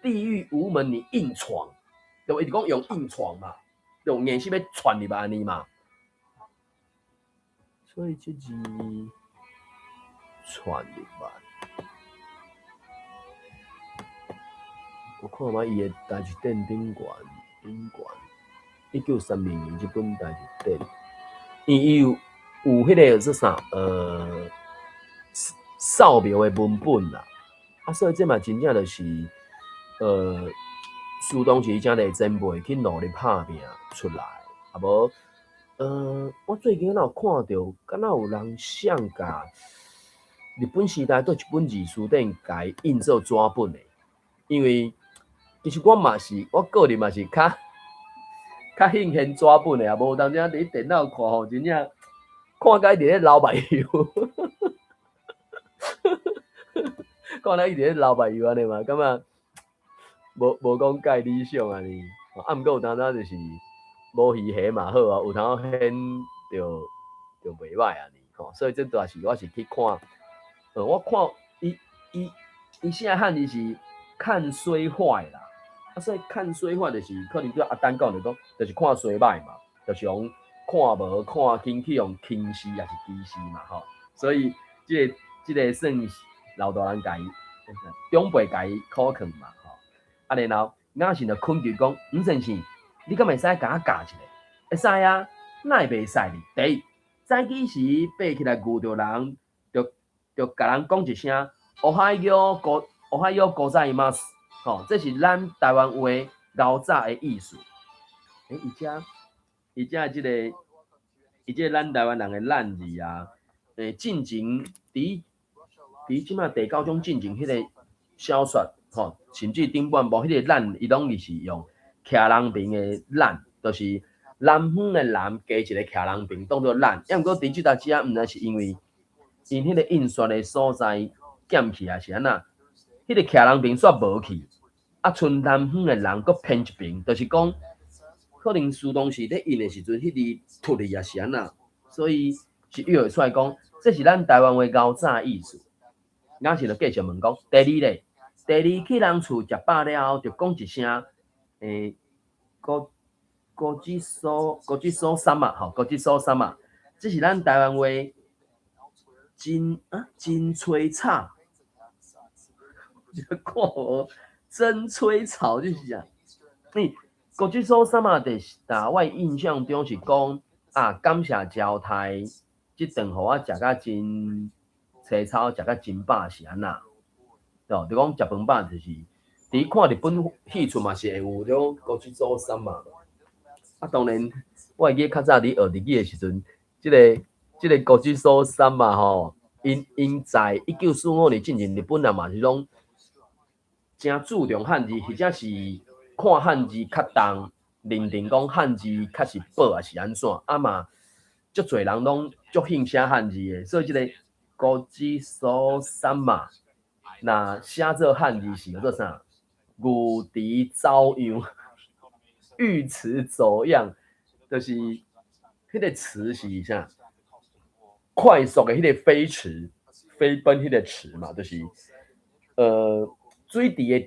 地獄無門你硬闖，對無？伊就講用硬闖嘛，用硬是欲竄入來按呢嘛。所以這字竄入來，我看覓伊的台字典頂懸頂懸，1932年這本台字典，伊有彼個做啥？掃描的文本啦，啊，所以這嘛真正就是，書當時誠濟前輩去努力拍拼出來，啊無，我最近敢若有看著，敢若有人想共日本時代佗一本字辭典共伊印做紙本的，因為其實我嘛是，我個人嘛是較興現紙本的啊，無當時佇電腦看吼，真正看甲伊佇咧流目油。看來伊佇咧流目油按呢嘛，感覺無講介理想按呢。啊，毋過有當時就是無魚蝦嘛好啊，有通顯就袂歹按呢吼。所以這段是我是去看，我看伊寫漢字是看衰壞啦，啊，所以看衰壞就是可能對阿丹講就講，就是看衰歹嘛，就是用看無看輕去予輕視抑是歧視嘛吼，所以這個算是老大人共伊長輩共伊苦勸嘛吼。啊，然後雅信就懇求講：吳先生，你敢會使共我教一下？會使啊，哪會袂使哩？第一，早起時爬起來遇著人，著共人講一聲，おはようごおはようございます，吼，這是咱台灣話𠢕早的意思。欸，伊這咱台灣人的咱字啊，欸，進前佇這馬第九章進前彼个小說，吼，甚至頂半部彼個咱，伊攏是用徛人爿的咱，就是南方的南加一个徛人爿，當做咱。抑毋過佇這搭遮，毋知是因為𪜶彼個印刷的所在減去，抑是按怎，彼個徛人爿煞無去，啊，賰南方的人閣偏一爿，就是講可能書當時咧印的時陣，彼字脫去抑是按怎，所以是約會出來講，這是咱台灣話𠢕早的意思。雅信就繼續問講，第二咧，第二去人厝食飽了後，就講一聲，欸，ごごちそうごちそうさま，吼，ごちそうさま，這是咱台灣話真啊真炊炒，看無真炊炒就是啥？欸，ごちそうさま就是，但我印象中是講啊，感謝招待，這頓予我食甲真青草，食甲真飽是按怎？對，就講食飯飽就是，佇看日本戲出嘛是會有種ごちそうさま。啊，當然，我會記較早佇學日語的時陣，這個ごちそうさま吼，𪜶在1945年進前，日本人嘛是攏誠注重漢字，或者是看漢字較重，認定講漢字較是寶，抑是按怎？啊嘛，足濟人攏足興寫漢字的，所以這個ごちそうさま，若寫做漢字是叫做啥？牛池走樣，尉遲走樣，就是彼個馳是啥？快速的彼個飛馳，飛奔彼個馳嘛，就是水池的池，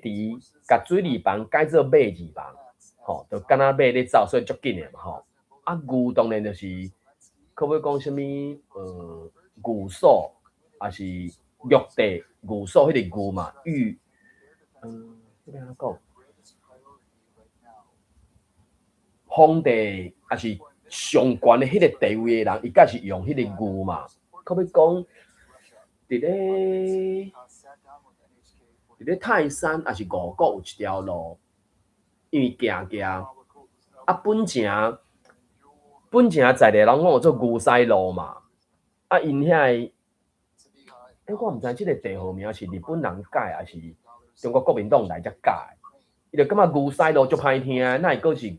共水字旁改做馬字旁，吼，就敢若馬咧走，所以足緊的嘛，吼。啊，御當然就是，可欲講啥物？御所，抑是玉帝御所彼個御嘛，御，這欲按怎講？皇帝抑是上懸的彼個地位的人，伊才是用彼個御嘛。可欲講，佇咧泰山抑是五股有一條路，因為行行，啊本前在地人攏有做牛屎路嘛，啊𪜶遐個，欸，我毋知這個地號名是日本人改，抑是中國國民黨來才改。伊就感覺牛屎路足歹聽，哪會閣是屎？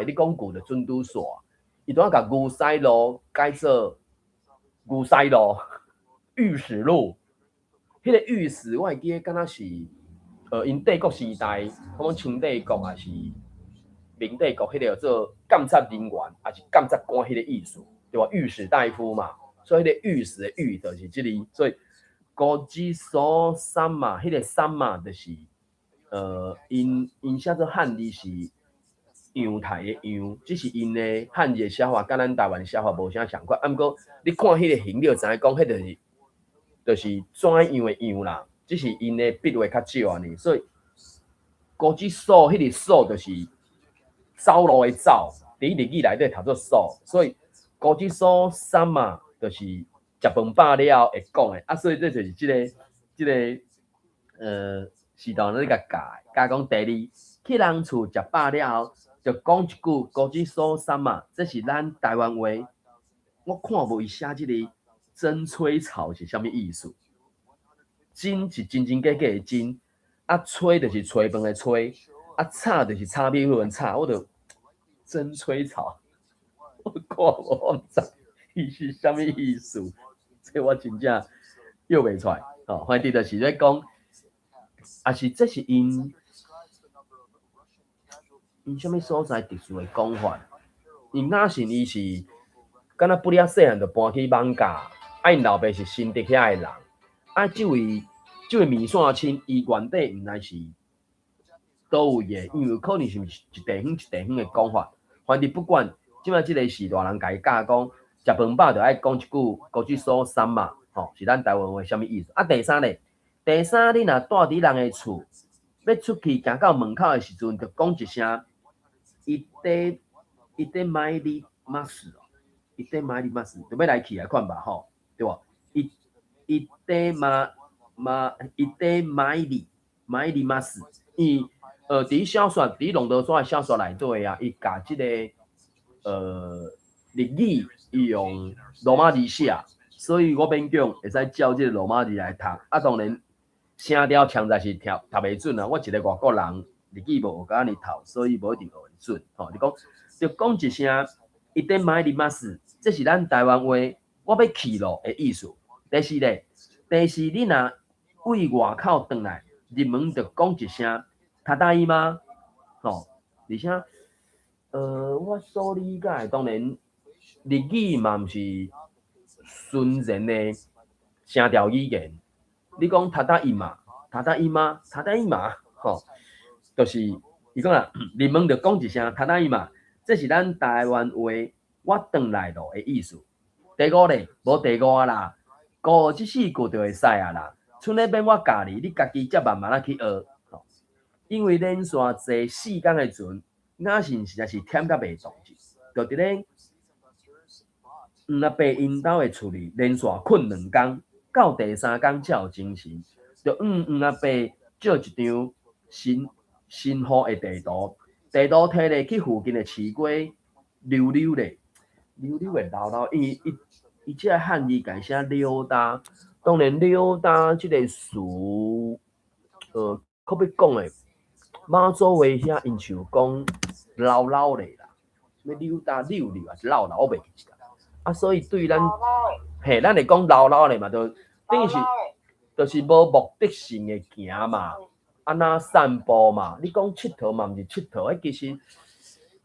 你講牛就準拄煞，伊就愛共牛屎路改做牛屎路、御史路。彼個御史我會記得敢若是，𪜶帝國時代，可能清帝國抑是明帝國，彼個叫做監察人員，抑是監察官彼個意思，對無？御史大夫嘛，所以彼個御史的御就是這個，所以ごちそうさま，彼個さま就是，𪜶寫做漢字是樣態的樣，只是𪜶的漢字的寫法，佮咱台灣寫法無啥仝款。啊，毋過你看彼個形，你就知影講，彼就是怎樣的樣啦，只是𪜶的筆畫較少按呢，所以ごちそう彼個そう就是走路的走，佇日語內底讀做所，所以ごちそうさま就是食飯飽了後會講的，啊，所以這就是這個時代咧共教的，教講第二去人厝食飽了後，就講一句ごちそうさま，這是咱台灣話，我看無伊寫這個真炊草是啥物意思？真是真真假假的真，啊炊就是炊飯的炊，啊炒就是炒米粉的炒，我就真炊草，我看無我毋知伊是啥物意思，這我真正約袂出來。吼，反正就是咧講，抑是這是𪜶啥物所在特殊的講法？𪜶雅信伊是敢若不了細漢就搬去艋舺，啊𪜶老爸是新竹遐的人，啊這位麵線親伊原底毋知是佗位的，因為有可能是毋是一地方一地方的講法，反正不管，這擺這个時大人共伊教講，食飯飽就愛講一句ごちそうさま，吼，是咱台灣話啥物意思？啊，第三咧，第三你若蹛佇人的厝，欲出去行到門口的時陣，就講一聲，いっていってまいります，いってまいります，就欲來去的款吧，吼，對無？いいってままいってまいりまいります，伊佇小說，佇龍德山的小說內底啊，伊共這个日語伊用羅馬字寫，所以我勉強會使照這个羅馬字來讀。啊，當然聲調實在是聽讀袂準啊。我一个外國人，日語無學甲按呢讀，所以無一定學會準。吼，你講就講一聲いってまいります，這是咱台灣話，我欲去囉的意思。第四咧，第四你若對外口轉來入門就講一聲ただいま，吼，而且我所理解，當然日語嘛毋是純然的聲調語言。你講ただいま，ただいま，ただいま，吼，就是伊講啊，入門就講一聲ただいま，這是咱台灣話，我轉來囉的意思。第五咧，無第五啊啦，顧這四句就會使啊啦。賰咧免我教你，你家己才慢慢仔去學。吼，因為連續坐4工的船，雅信實在是忝甲袂動，就佇咧黃阿伯𪜶兜的厝裡連續睏2工，到第三工才有精神。就向黃阿伯借一張新新予的地圖，地圖提咧去附近的市街溜溜咧，溜溜的溜溜，因為伊伊這个漢字共寫溜達，當然溜達這个詞，較欲講的馬祖話遐𪜶像講溜溜咧啦，啥物溜達溜溜抑是溜溜，我袂記得。啊，所以對咱，嘿，咱會講溜溜咧嘛，就等於是，就是無目的性的行嘛，按怎散步嘛？你講𨑨迌嘛，毋是𨑨迌，彼其實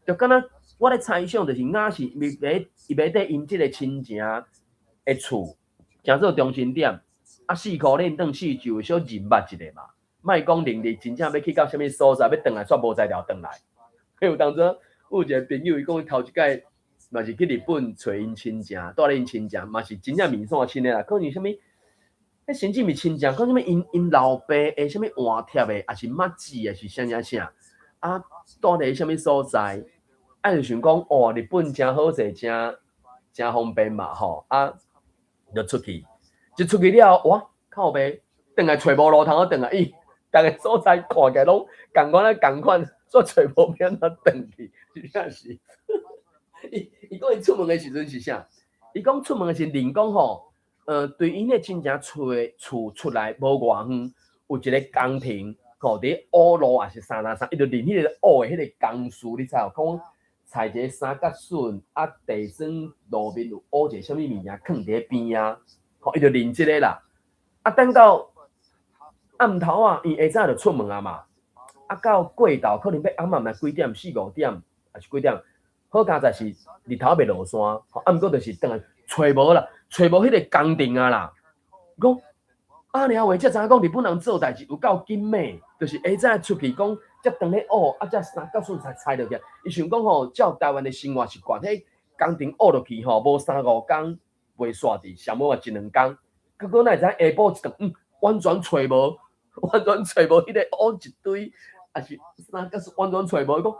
就敢若我咧猜想，就是雅是伊欲伊欲綴𪜶這个親情的厝，誠做中心點，啊，四箍恁轉四周小認捌一下嘛，莫講零日真正欲去到啥物所在，欲轉來煞無才調轉來。有當陣有一個朋友，伊講伊頭一擺嘛是去日本揣𪜶親情，蹛咧𪜶親情，嘛是真正面線親的啦，可能啥物，彼甚至毋是親情，講啥物𪜶𪜶老爸的啥物換帖的，抑是媽子，抑是啥啥啥，啊，蹛佇啥物所在，啊就想講，哦，日本誠好勢，誠誠方便嘛吼，啊，就出去，一出去了後，哇，靠北，轉來揣無路通好轉來，伊逐个所在看起來攏仝款啊仝款，煞揣無欲按怎轉去，真正是。伊伊講伊出門的時陣是啥？伊講出門的時陣，講吼，對𪜶的親情厝出來無偌遠，有一个工程，吼，佇烏路抑是啥啥啥，伊就認彼个烏的彼个工序，你知無？講裁一个三角筍，啊，地磚路面有烏一个啥物物件囥佇咧邊仔，吼，伊就認這个啦。啊，等到暗頭啊，伊下早就出門啊嘛。啊，到過晝可能欲暗暗幾點，四五點，抑是幾點？好佳哉是日頭未落山，吼，啊，毋過就是轉來揣無啦，揣無彼个工程啊啦。講啊爾話，才知影講日本人做代誌有夠緊密，就是下早出去講，才當咧烏，啊，才三角筍才裁落去。伊想講吼，照台灣的生活習慣，彼工程烏落去吼，無三五工袂煞佇，上無嘛一兩工。結果哪會知影下晡一轉，完全揣無，完全揣無彼个烏一堆，抑是三角筍完全揣無。伊講，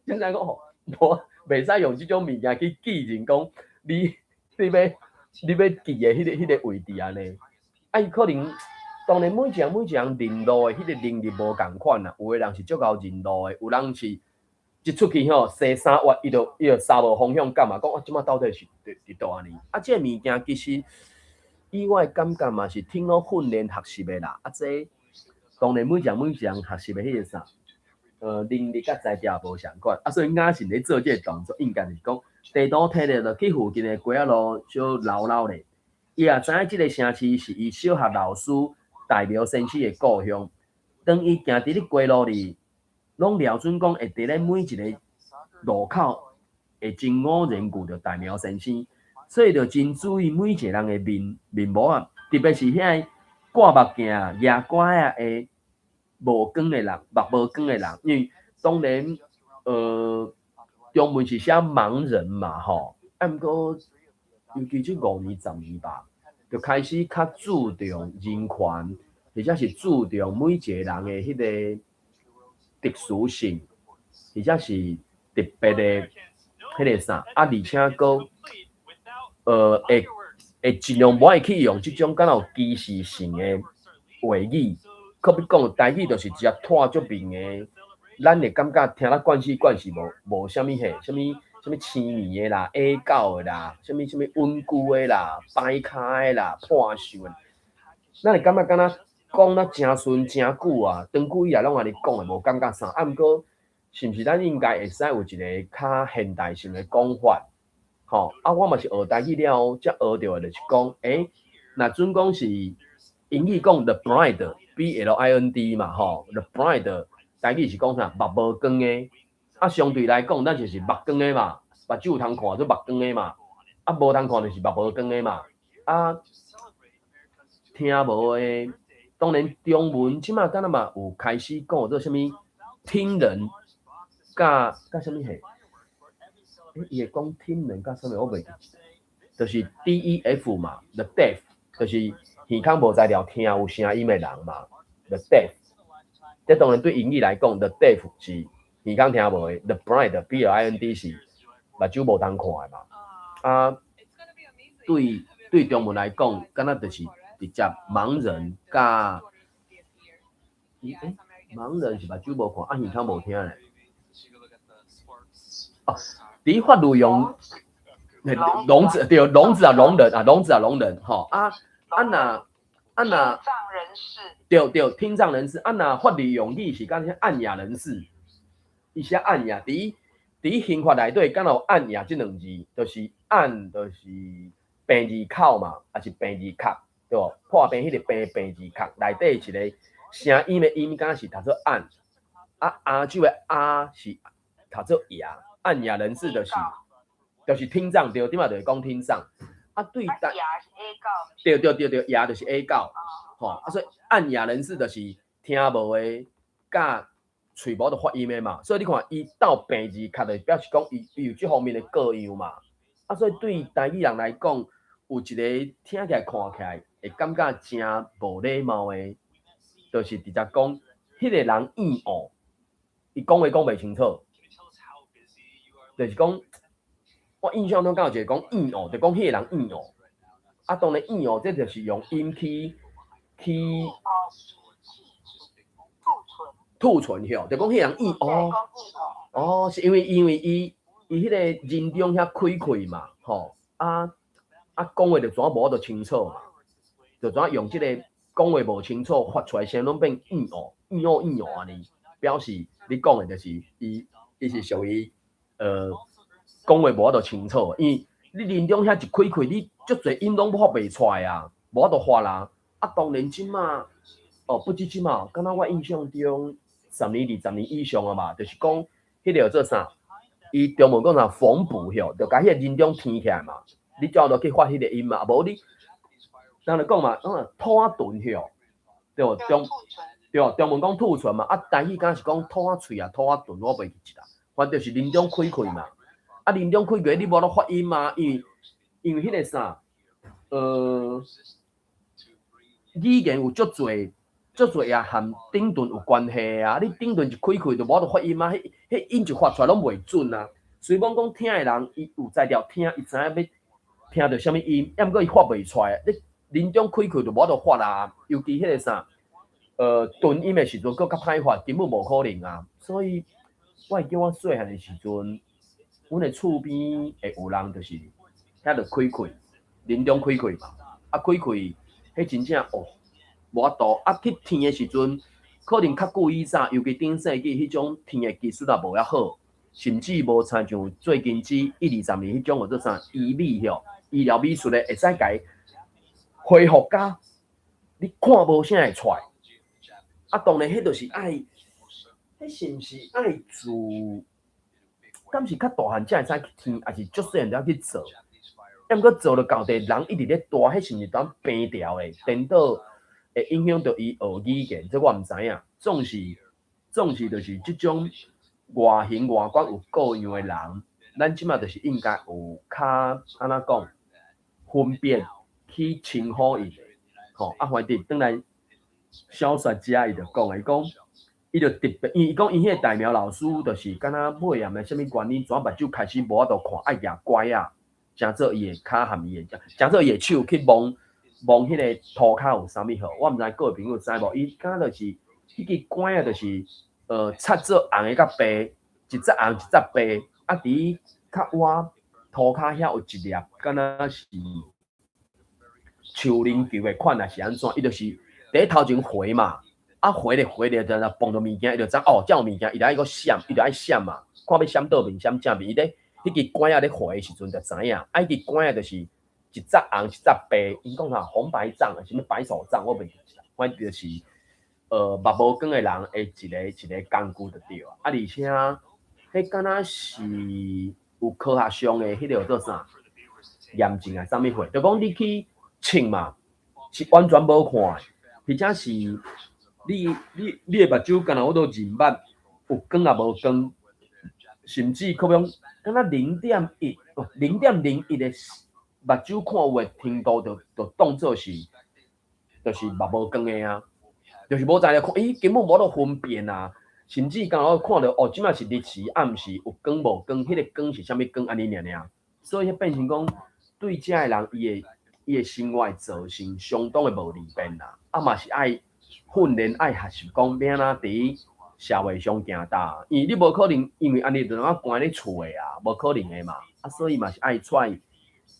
才知影講吼，無袂使用這種物件去記認講你你欲你欲記的彼个位置按呢。啊，伊可能當然每一个人每一个人認路的彼個能力無仝款啦，有的人是足𠢕認路的，有人是一出去吼，踅3月伊就捎無方向感嘛，講我這馬到底是佇佇佗按呢？啊，這个物件其實以我的感覺嘛是挺好訓練學習的啦。啊，這當然每一个人每一个人學習的彼个啥，能力佮才調無相仝，啊，所以雅信咧做這个動作，應該是講地圖提咧落去附近的街仔路小溜溜咧。伊也知影這个城市是伊小學老師大苗先生的故鄉。當伊行佇咧街路裡，攏料準講會佇咧每一个路口會真偶然遇著大苗先生，所以就真注意每一个人的面面貌啊，特別是遐个掛目鏡、舉拐仔的無光的人，目無光的人，因為當然，中文是寫盲人嘛吼，啊毋過尤其這5年10年吧，就開始較注重人權，或者是注重每一個人的彼個特殊性，或者是特別的彼個啥，啊，而且閣會盡量無愛去用這種敢若有歧視性的話語，可比講台語就是直接拖足明的，咱會感覺聽得慣死慣勢無啥物嘿，啥物啥物青耳的啦、矮狗的啦，啥物啥物穩龜的啦、掰跤的啦、破袖的，咱會感覺敢若講得誠順誠久啊，長久以來攏按呢講的，無感覺啥。啊，毋過是毋是咱應該會使有一個較現代性的講法？吼，啊，我嘛是學台語了後，才學著的就是講，若準講是英語講 the blind，B L I N D 嘛，吼，the blind，台語是講啥？目無光的。啊，相對來講，咱就是目光的嘛，目睭有通看做目光的嘛，啊，無通看就是目無光的嘛。啊，聽無的，當然中文這馬敢若嘛有開始講做啥物聽人，佮啥物嘿？伊會講聽人佮啥物？我袂記，就是 D E F 嘛，the deaf，就是耳孔無才調聽有聲音的人嘛，the deaf。這當然對英語來講，the deaf 是耳孔聽無的，the blind B L I N D 是目睭無通看的嘛。啊，對中文來講，敢若就是直接盲人佮，盲人是目睭無看，啊耳孔無聽咧。哦，佇法律用，聾子對，聾子啊，聾人啊，聾子啊，聾人吼啊啊若啊若，對對，聽障人士啊若法律用語是講啥瘖啞人士，伊寫瘖啞，佇刑法內底敢若有瘖啞這兩字，就是瘖就是病字口嘛，抑是病字殼，對無？破病彼個病病字殼內底一個聲音的音，敢若是讀做瘖，啊亞洲的亞是讀做啞，瘖啞人士就是聽障，對，頂擺就是講聽障。啊對，對對對對，啞就是啞狗，吼啊所以瘖啞人士就是聽無的，佮喙無得發音的嘛，所以你看伊鬥病字殼，就表示講伊有這方面的過樣嘛。啊，所以對台語人來講，有一個聽起來看起來會感覺誠無禮貌的，就是直接講彼個人耳哦，伊講話講袂清楚，就是講我印象中敢有一個講耳哦，就講彼個人耳哦。啊，當然耳哦，這就是用音去吐唇吼，就講彼個人耳哦，哦，是因為伊彼個人中遐開開嘛，吼，啊講話就怎無法度清楚嘛，就怎用這個講話無清楚發出來聲攏變耳哦，耳哦耳哦按呢，表示你講的就是伊是屬於講話無法度清楚，因為你人中遐一開開，你足濟音攏發袂出來啊，無法度發啦。啊，當然這馬哦，不止這馬，敢若我印象中10年、20年以上啊嘛，就是講彼個叫做啥？伊中文講啥縫補吼，就共彼個人中填起來嘛。你才有落去發彼個音嘛，無你，人就講嘛，吐仔唇吼，對無？對，中文講吐唇嘛，啊，台語敢若是講吐仔喙啊，吐仔唇，我袂記得啦。反正就是人中開開嘛，啊，人中開開，你無法度發音嘛，因為彼個啥，語言有足濟足濟也和頂唇有關係啊！你頂唇一開開就無法度發音啊，彼音一發出來攏袂準啊。雖罔講聽的人伊有才調聽，伊知影欲聽著啥物音，抑毋過伊發袂出來。你人中開開就無法度發啊，尤其彼個啥，吞音的時陣閣較歹發，根本無可能啊。所以我會記我細漢的時陣，阮的厝邊會有人就是遐就開開，人中開開嘛，啊開開，彼真正哦。無法度啊！去聽的時陣，可能較久以前，尤其頂世紀彼種聽的技術也無遐好，甚至無親像最近這一二十年彼種叫做啥醫美吼，醫療美術的會使共恢復甲你看無啥會出來。啊，當然彼就是愛，彼是毋是愛自，敢是較大漢才會使去聽，抑是足細漢就愛去做？抑毋過做了到底人一直咧大，彼是毋是當病調的？顛倒會影響著伊學語言，這我毋知影。總是就是這種外形外觀有各樣的人，咱這馬就是應該有較按怎講分別去稱呼伊的，吼啊，反正轉來小說家伊就講，伊講伊就特別，因為伊講伊彼個大苗老師就是敢若尾暗的啥物原因，怎目睭開始無法度看，愛舉拐仔，誠做伊的跤含伊的，誠做伊的手去摸摸彼個塗跤有啥物號，我毋知各位朋友知無？伊敢就是彼支拐仔就是擦做紅的佮白，一節紅一節白，啊佇較倚塗跤遐有一粒，敢若是樹奶球的款，抑是按怎？伊就是佇咧頭前回嘛，啊回咧回咧，就碰著物件，伊就知哦，遮有物件，伊就愛閣閃，伊就愛閃嘛，看欲閃倒面閃正面，伊咧彼支拐仔咧回的時陣就知影，啊，彼支拐仔就是一節紅一節白，𪜶講啥紅白杖，抑是啥物白手杖，我袂記得，反正就是目無光的人的一个一个工具就對啊，啊，而且彼敢若是有科學上的彼個叫做啥驗證啊，啥物貨？就講你去稱嘛，是完全無看的，或者是你的目睭敢若有都認捌有光抑無光，甚至可能敢若0.1、0.01的目睭看有的程度就，就當做是就是目無光的啊，就是無在咧看，伊根本無法度分辨啊，甚至敢若看著哦，這馬是日時暗時有光無光，彼個光是啥物光按呢爾爾，所以彼變成講對遮的人，伊的生活會造成相當的無利便啦，啊嘛是愛訓練愛學習講欲按怎佇社會上行動，因為你無可能因為按呢就通關咧厝的啊，無可能的嘛，啊所以嘛是愛出來，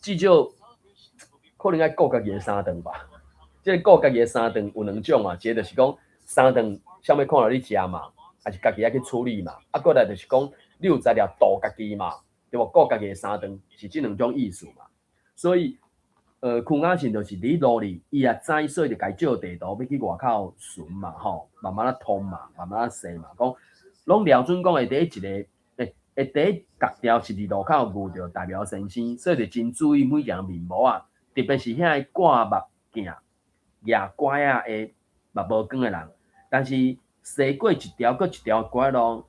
至少可能愛顧家己的三頓吧。這个顧家己的三頓有兩種嘛，一個就是講三頓啥物看著你食嘛，抑是家己愛去處理嘛，啊過來就是講你有才調度家己嘛，對無？顧家己的三頓是這兩種意思嘛。所以，邱雅信就是佇路裡，伊也知，所以就共伊借地圖欲去外口巡嘛，吼，慢慢仔通嘛，慢慢仔踅嘛，講攏廖準講會佇一个，會佇各條十字路口遇著大苗先生，所以就真注意每一个面貌啊，特別是遐个掛目鏡、舉拐仔的目無光的人，但是踅過一條閣一條拐路，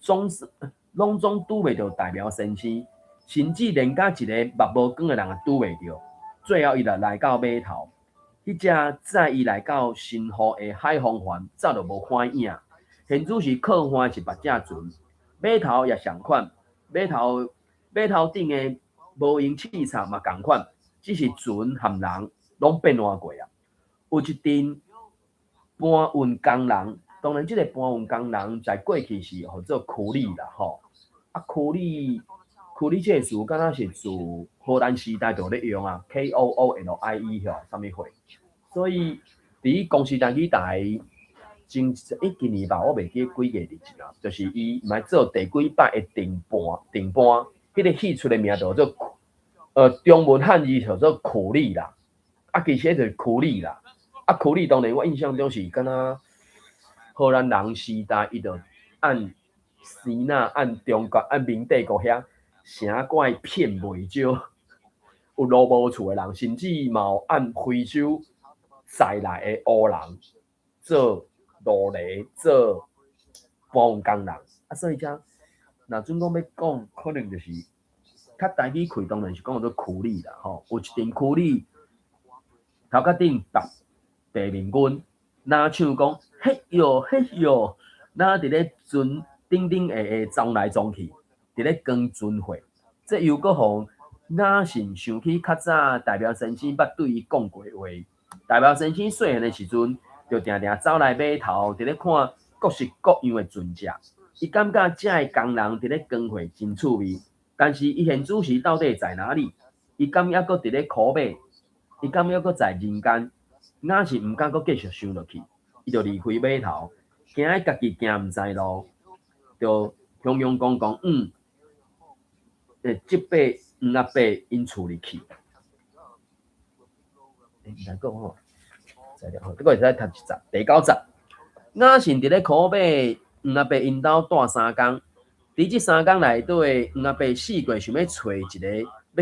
總是攏總拄袂著大苗先生，甚至連佮一个目無光的人也拄袂著。最後，伊就來到碼頭，彼隻載伊來到神戶的海防船早就無看影。現此時靠岸的是別隻船，碼頭也仝款，碼頭頂的無用器材嘛仝款，只是船和人攏變換過啊。有一陣搬運工人，當然這个搬運工人在過去是號做苦力啦，吼。啊，苦力，苦力這个詞敢若是自荷蘭時代就咧用啊，K O O L I E 吼，啥物貨？所以佇公視台語台前今年吧，我袂記幾月日子啊，就是伊毋愛做第幾擺的定盤，定盤，彼个戲出的名就叫做中文漢字叫做苦力啦，啊，其實就是苦力啦，啊，苦力當然我印象中是敢若荷蘭人時代，伊就按支那、按中國、按明帝國遐城怪騙袂少有路無厝的人，甚至嘛有按非洲載來的烏人做奴隸、做搬運工人，啊，所以遮若準講欲講，可能就是較台語開，當然是講做苦力啦，吼，有一陣苦力頭殼頂白白面巾，若像講嘿喲嘿喲，若佇咧船頂頂下下撞來撞去，佇咧扛船貨，這又閣予雅信想起較早大苗先生捌對伊講過話。大苗先生細漢的時陣，就定定走來碼頭，佇咧看各式各樣的船隻。伊感覺遮的工人佇咧扛貨真趣味，但是伊現此時到底在哪裡？伊敢猶閣佇咧苦尾？伊敢猶閣在人間？雅信毋敢閣繼續想落去，伊就離開碼頭，驚伊家己行毋知路，就雄雄公公這擺黃阿伯𪜶厝裡去。毋知講吼，知了吼，這個會使讀一節，第九節。雅信佇咧苦尾黃阿伯𪜶兜蹛三工，佇這三工內底，黃阿伯試過想欲揣一个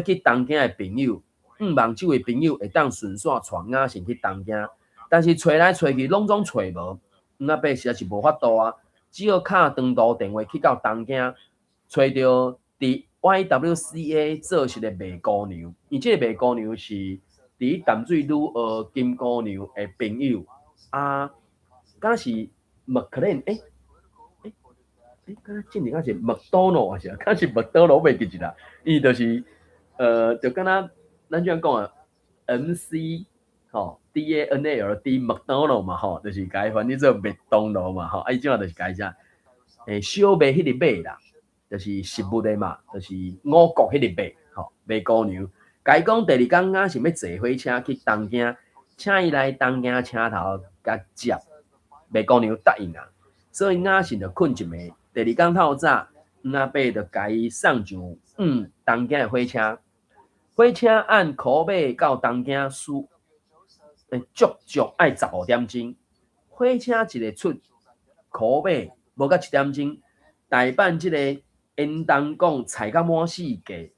欲去東京的朋友，向望這位朋友會當順紲帶雅信去東京，但是揣來揣去攏總揣無，黃阿伯實在是無法度啊。只好敲長途電話去到東京，揣著佇 YWCA 做事的麥姑娘。伊這个麥姑娘是佇淡水女學金姑娘的朋友啊，敢是麥克連欸欸欸，敢若進前敢是麥當勞還是敢是麥當勞，我袂記得啦。伊就是就敢若咱這樣講啊，MC 吼 DANALD 麥當勞嘛吼，就是共伊翻譯做麥當勞嘛吼，啊伊這馬就是共伊啥，小麥彼個麥啦，就是食物的嘛，就是五穀彼個麥吼，麥姑娘，共伊講第二工雅信欲坐火車去東京，請伊來東京車頭共接，麥姑娘答應啊，所以雅信就睏一暝，第二工透早，黃阿伯就共伊送上往東京的火車，火車按箍馬到東京需，足足愛15點鐘，火車一个出箍馬，無到1點鐘，大阪這个遠東港載甲滿四界，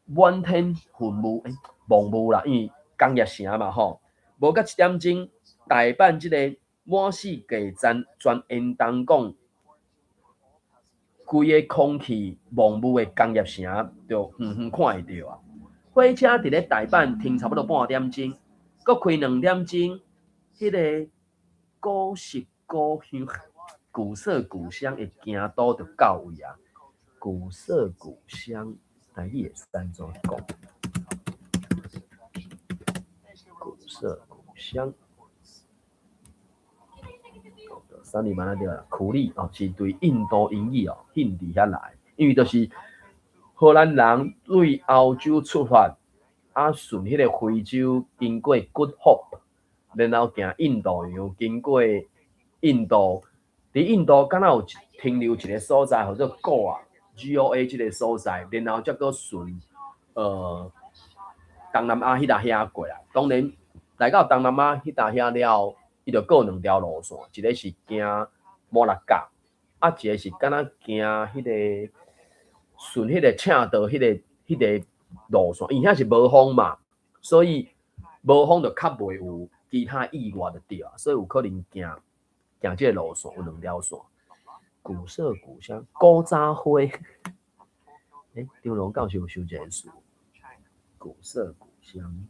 滿天雲霧，霧霧啦，因為工業城嘛吼，無到1點鐘，大阪這个滿四界站全遠東港，規个空氣霧霧的工業城，就遠遠看會著啊。火車佇咧大阪停差不多半點鐘，閣開2點鐘，彼个古色古香、古色古香的京都就到位啊！古色古香，台語會使按怎講？古色古香，三里曼仔對啦，苦力哦，是對印度英語哦，印度遐來，因為就是荷蘭人對歐洲出發，啊順彼個非洲經過 Good Hope，然後行印度洋，經過印度，佇印度敢若有停留一个所在，號做果亞 G-O-A 這个所在，然後才閣順東南亞彼搭遐過來。當然來到東南亞彼搭遐了後，伊就閣有兩條路線，一个是行馬六甲，啊一个是敢若行彼个順彼个赤道彼个路線，因為遐是無風嘛，所以無風就較袂有其他意外就對啊，所以有可能行行這个路線有兩條線。古色古香，古早花，張龍教授有收這个詞，古色古香，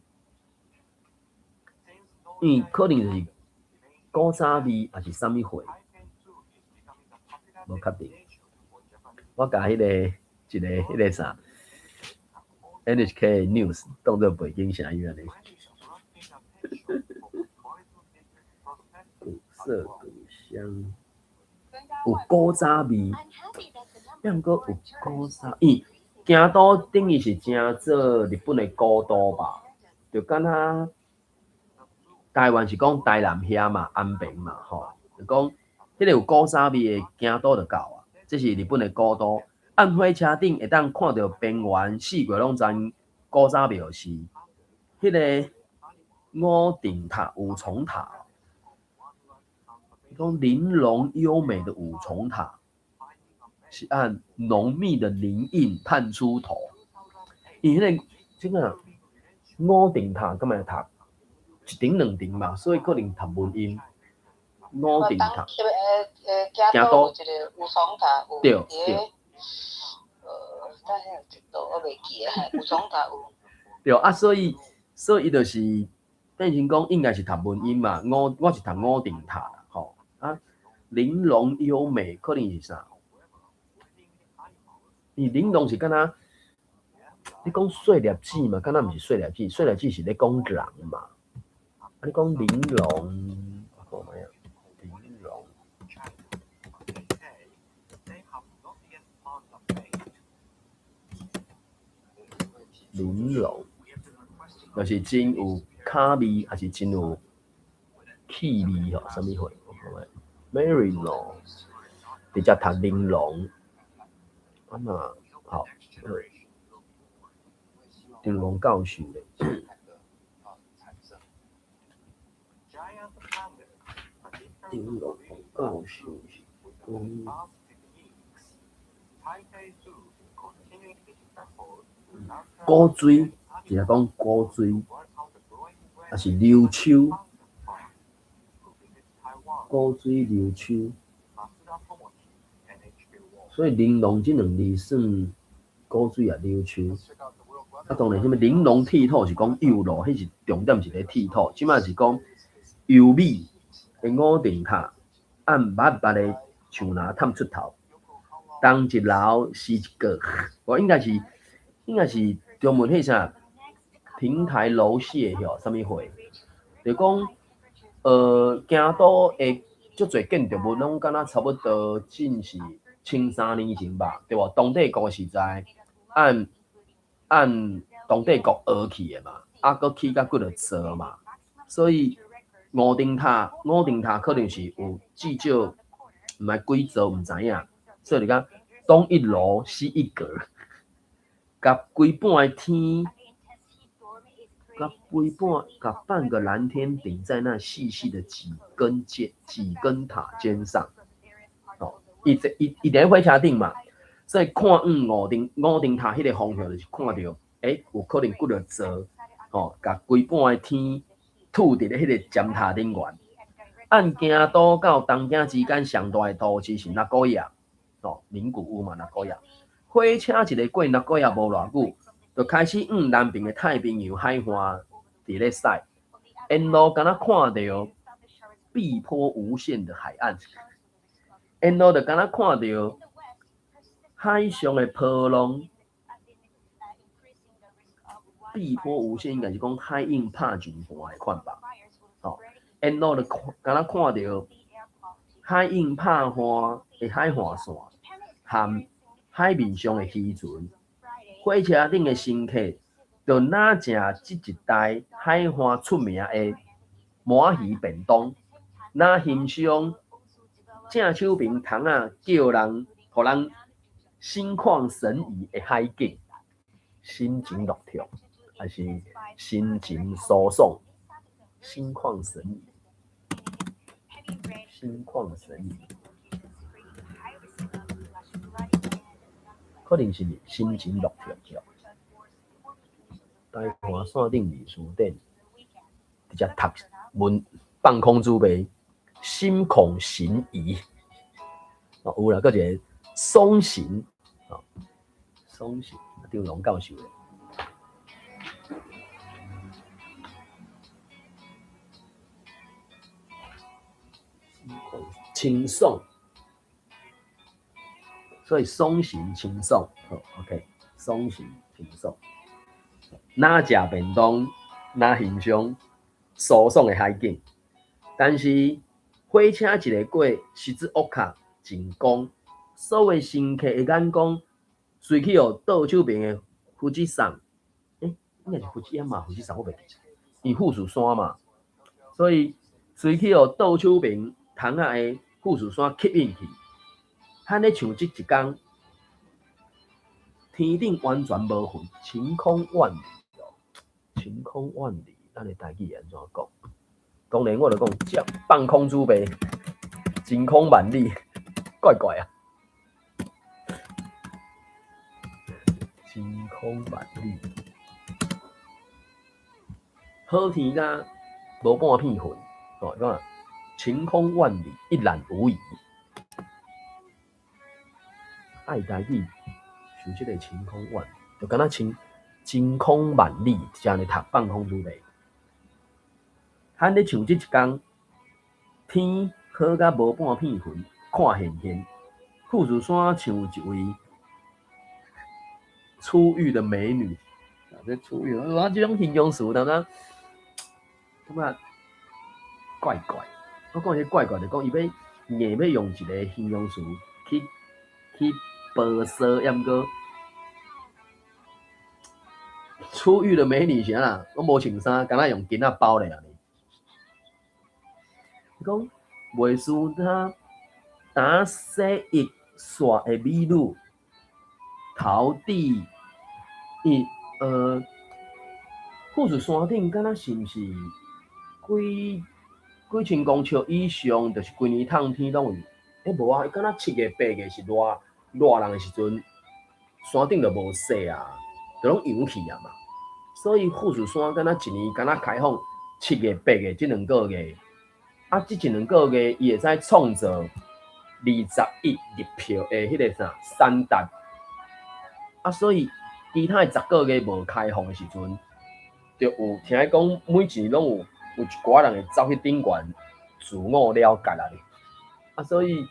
因為可能就是古早味，抑是啥物貨，無確定。我共彼個一个彼个啥 NHK News 當做背景聲音按呢。古色古香，有古早味，抑毋過有古早，伊京都等於是成做日本的古都吧？就敢若台灣是講台南遐嘛，安平嘛，吼，就講彼個有古早味的京都就夠啊。這是日本的古都，按火車頂會當看著邊緣四界攏知古早廟是彼个五重塔、五重塔。講玲瓏優美的五重塔，是按濃密的林蔭探出頭。伊彼个這個五重塔，敢會讀一頂兩頂嘛，所以可能讀文音。五重塔。
京都有一个五重塔，有
對。
等下有一道我袂記啊，五重塔有。
對啊，所以伊就是變成講應該是讀文音嘛。我是讀五重塔啦，吼啊，玲瓏優美可能是啥？伊玲瓏是敢若你講細粒子嘛，敢若毋是細粒子，細粒子是咧講人嘛。啊，你講玲瓏，我看覓啊，玲瓏。玲瓏，就是真有卡味，抑是真有氣味吼？啥物貨？我看覓，Marino，直接讀玲瓏。啊嘛，好，張龍教授咧。張龍教授是講。古錐，直接講古錐，抑是琉秋，古錐琉秋。所以玲瑯這兩字算古水也柳秋。啊，當然，啥物玲瑯剔透是講幼路，彼是重點是咧剔透。這擺是講優美的五重塔，按密密的樹林探出頭。東一樓西一閣，我應該是中文彼啥亭台樓榭吼，啥物貨？就講，京都的足濟建築物攏敢若差不多，真是1300年前吧，對無？當帝國時代，按當帝國學去的嘛，啊，閣起甲幾落座嘛，所以五重塔可能是有至少毋知幾座，毋知影，所以就講東一樓西一閣，共規半个天，共規半，共半個藍天頂在那細細的幾根尖幾根塔尖上，哦，伊這伊伊佇咧火車頂嘛，所以看遠五重塔彼個方向就是看著，有可能幾落座，吼，共規半个天吐佇咧彼個尖塔頂懸。按京都到東京之間上大的都市是名古屋，哦，名古屋嘛，名古屋。火車一个過名古屋無偌久，就開始往南邊的太平洋海岸佇咧駛，沿路敢若看著碧波無限的海岸，沿路就敢若看著海上的波浪，碧波無限應該是講海湧拍上岸的款吧，吼，沿路就看敢若看著海湧拍岸的海岸線，含海面上的漁船，火車頂的乘客，就若食這一帶海岸出名的鰻魚便當，若欣賞正手邊窗仔叫人，予人心曠神怡的海景，心情樂暢，還是心情舒爽，心曠神怡，心曠神怡，可能是心情樂暢。台灣線頂歷史典，直接讀文放空準備，心曠神怡。哦，有啦，閣一個鬆神，哦，鬆神，張龍教授的。清爽，所以鬆神清爽，好，OK，鬆神清爽。若食便當，若欣賞舒爽的海景，但是火車一个過獅子屋卡晴光，所有乘客的眼光隨去予倒手邊的富士山，應該是富士山嘛？富士山我袂記，伊富士山嘛，所以隨去予倒手邊窗仔的富士山吸引去，罕咧像這一工，天頂完全無雲，晴空萬里哦，晴空萬里，咱的台語會按怎講？當然我就講，這放空準備，晴空萬里，怪怪啊！晴空萬里，好天甲無半片雲，哦，講晴空萬里，一覽無遺。愛台語，像這個晴空萬里，就敢若像晴空萬里，是按呢讀放空準備。罕咧像這一工，天好甲無半片雲，看現現，富士山像一位出浴的美女。啊，這出浴，我這種形容詞，感覺感覺怪怪。我講這怪怪，就講伊欲硬欲用一个形容詞去褒說，抑毋過出浴的美女是按怎？攏無穿衫，敢若用巾仔包咧爾。伊講袂輸他打洗浴煞的美女，頭佇伊富士山頂，敢若是毋是幾幾千公尺以上，就是規年透天攏有。無啊，伊敢若7月8月是熱熱人的時陣，山頂就無雪啊，就攏融去啊嘛。所以富士山敢若一年敢若開放7月8月這兩個月，啊，這一兩個月伊會使創造21入票的彼个啥山达，啊，所以其他的10个月無開放的時陣，就有聽講每一年攏有一寡人會走去頂懸自我了結啊。啊，所以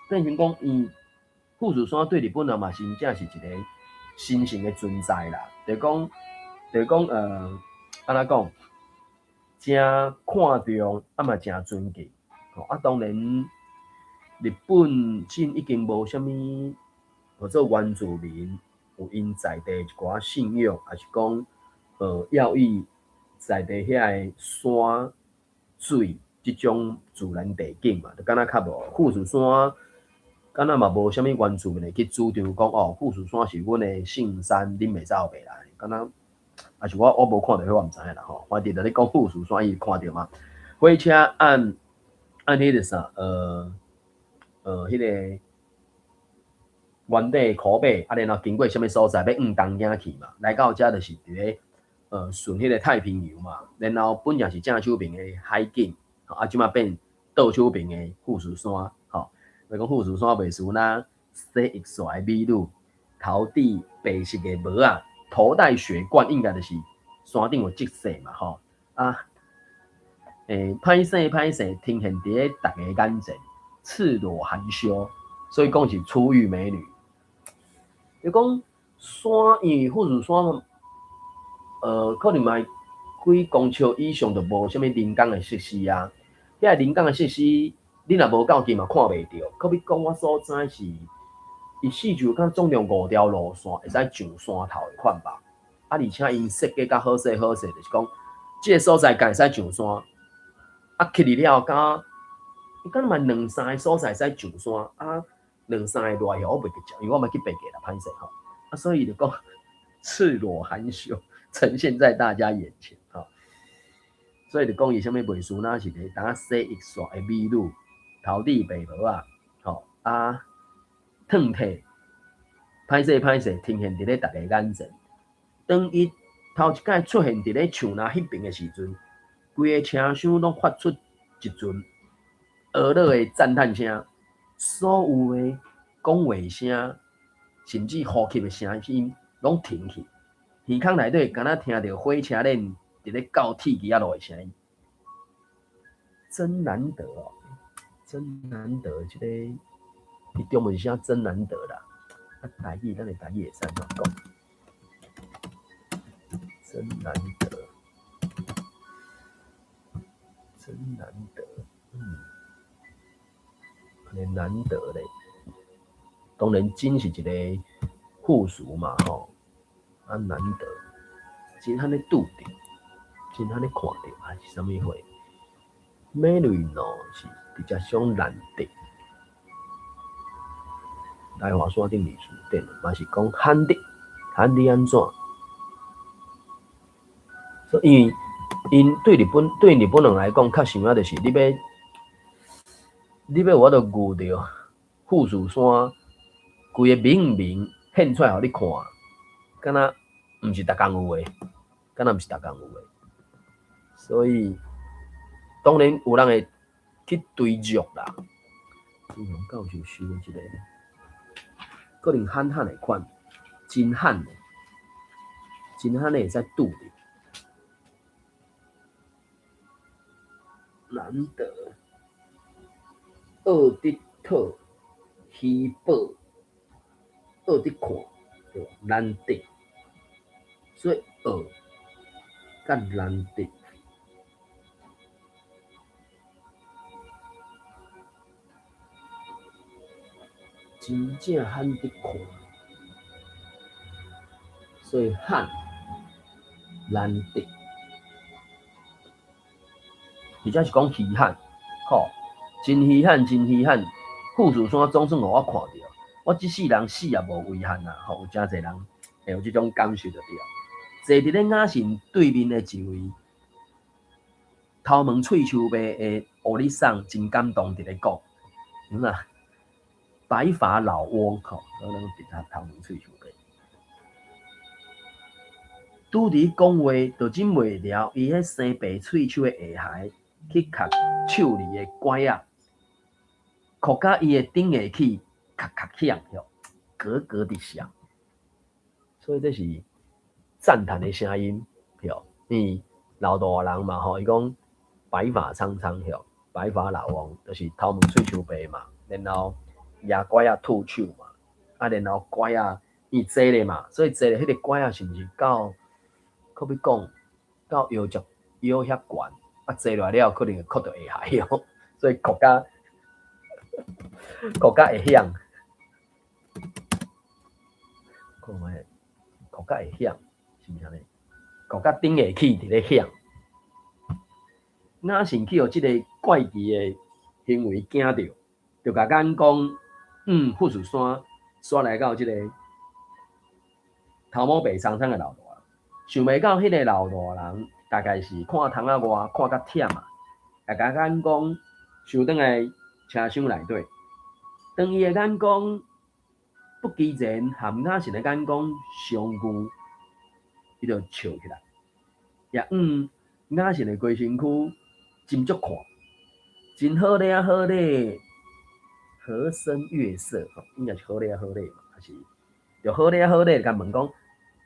變成講，伊富士山對日本人嘛，真正是一個神聖的存在啦。就講，按怎講，誠看重，啊嘛誠尊敬。吼，啊，當然日本真已經無啥物，號做原住民有𪜶在地一寡信仰，抑是講要以在地遐个山水這種自然地景嘛，就敢若較無富士山，敢若嘛無啥物原住民會去主張講哦，富士山是阮的聖山，恁袂使後白來，敢若，抑是我無看著彼，我毋知影啦吼。反正就咧講富士山，伊看著嘛。火車按彼個啥，彼個原底箍馬，啊，然後經過啥物所在，欲往東京去嘛。來到遮就是佇咧順彼個太平洋嘛。然後本來是正手邊的海景，啊，這馬變倒手邊的富士山，吼。就講富士山袂輸若洗浴煞的美女，頭戴白色的帽仔，頭戴雪冠，應該就是山頂有積雪嘛，吼。啊，歹勢歹勢，呈現佇咧逐个眼前，赤裸含羞，所以講是出浴美女。就講山，因為富士山，可能嘛幾公尺以上就無啥物人工的設施啊。遐人工的設施，你若無到近嘛看袂著。可比講，我所知是，伊四周敢總共五條路線會使上山頭的款吧。啊，而且𪜶設計較好勢好勢，就是講，這个所在敢會使上山，啊，去入了後，敢，敢嘛兩三个所在會使上山，啊，兩三个落來我袂記得，因為我嘛去爬過啦，歹勢吼。啊，所以就講赤裸含羞呈現在大家眼前吼。所以就講伊啥物袂輸，若是咧當洗浴煞的美女，頭戴白帽仔，吼啊，褪體，歹勢歹勢呈現佇咧逐个眼前。當伊頭一擺出現佇咧樹林彼邊的時陣，規个車廂攏發出一陣呵咾的讚嘆聲，所有的講話聲，甚至呼吸的聲音攏停去。耳孔內底敢若聽著火車鏈佇咧到鐵枝仔路的聲音，真難得哦，真難得！這个伊中文寫真難得啦。啊，台語咱的台語會使按怎講？真難得，真難得，按呢難得咧。當然，真是一個副詞嘛，吼。啊，難得，真罕咧拄著，真罕咧看著，還是啥物貨？美女喏，是直接上難得。來華山頂歷史典嘛是講罕得，罕得按怎？所以，因為𪜶對日本人來講，較想要就是你欲有法度遇著富士山，規个明明現出來予你看，敢若毋是逐工有的，敢若毋是逐工有的。所以，當然有人會去追逐啦。朱雄教授收這個，可能罕罕的款，真罕的，真罕的會使拄著。難得，惡得討，稀寶，惡得看，對無？難得，所以惡佮難得，真正罕得看，所以罕難得。而且是講稀罕，吼，真稀罕，真稀罕。富士山總算予我看著，我這世人死也無遺憾啊！吼，有誠濟人會有這種感受就對了。坐佇咧雅信對面的一位頭毛喙鬚白的歐尼桑真感動，佇咧講，嗯啊，白髮老翁，吼，我攏佇他頭毛喙鬚白。拄佇講話，就忍袂牢，伊彼生白喙鬚的下頦去磕手裡的拐仔，哭甲伊的頂下齒咔咔響，吼，咯咯佇響。所以這是讚嘆的聲音，吼，因老大人嘛，吼，伊講白髮蒼蒼，吼，白髮老翁，就是頭毛喙鬚白嘛，然後舉拐仔吐手嘛，啊，然後拐仔伊坐咧嘛，所以坐咧彼個拐仔是毋是到，可欲講到腰脊腰遐懸，啊，坐落來了可能會磕著下頦哦，所以哭甲哭甲會響，看覓，哭甲會響，是毋是按呢？哭甲頂下齒佇咧響，雅信去予這个怪奇的行為驚著，就共眼光富士山刷來到這个頭毛白蒼蒼的老大人，想袂到彼个老大人大概是看窗仔外看甲忝啊，也共眼光收轉來車廂內底。當伊的眼光不期然和雅信的眼光相遇，伊就笑起來。也雅信的規身軀真足看，真好咧啊好咧，和聲悅色吼，應該是好咧啊好咧嘛，還是就好咧啊好咧，共問講，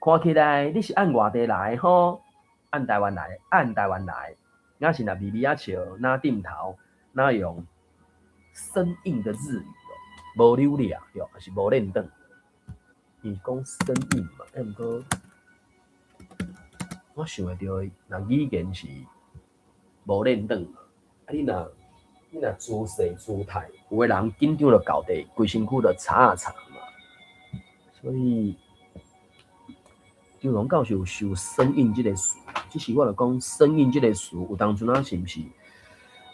看起來你是按外地來吼，按台灣來，按台灣來。雅信若微微仔笑，若點頭，若用生硬的日語哦，無溜掠，對，還是無輪轉。伊講生硬嘛，啊毋過我想會著，若語言是無輪轉嘛，啊你若姿勢姿態，有的人緊張就到底，規身軀就吵啊吵嘛。所以張龍教授受生硬這个詞，只是我著講生硬這个詞，有當陣仔是毋是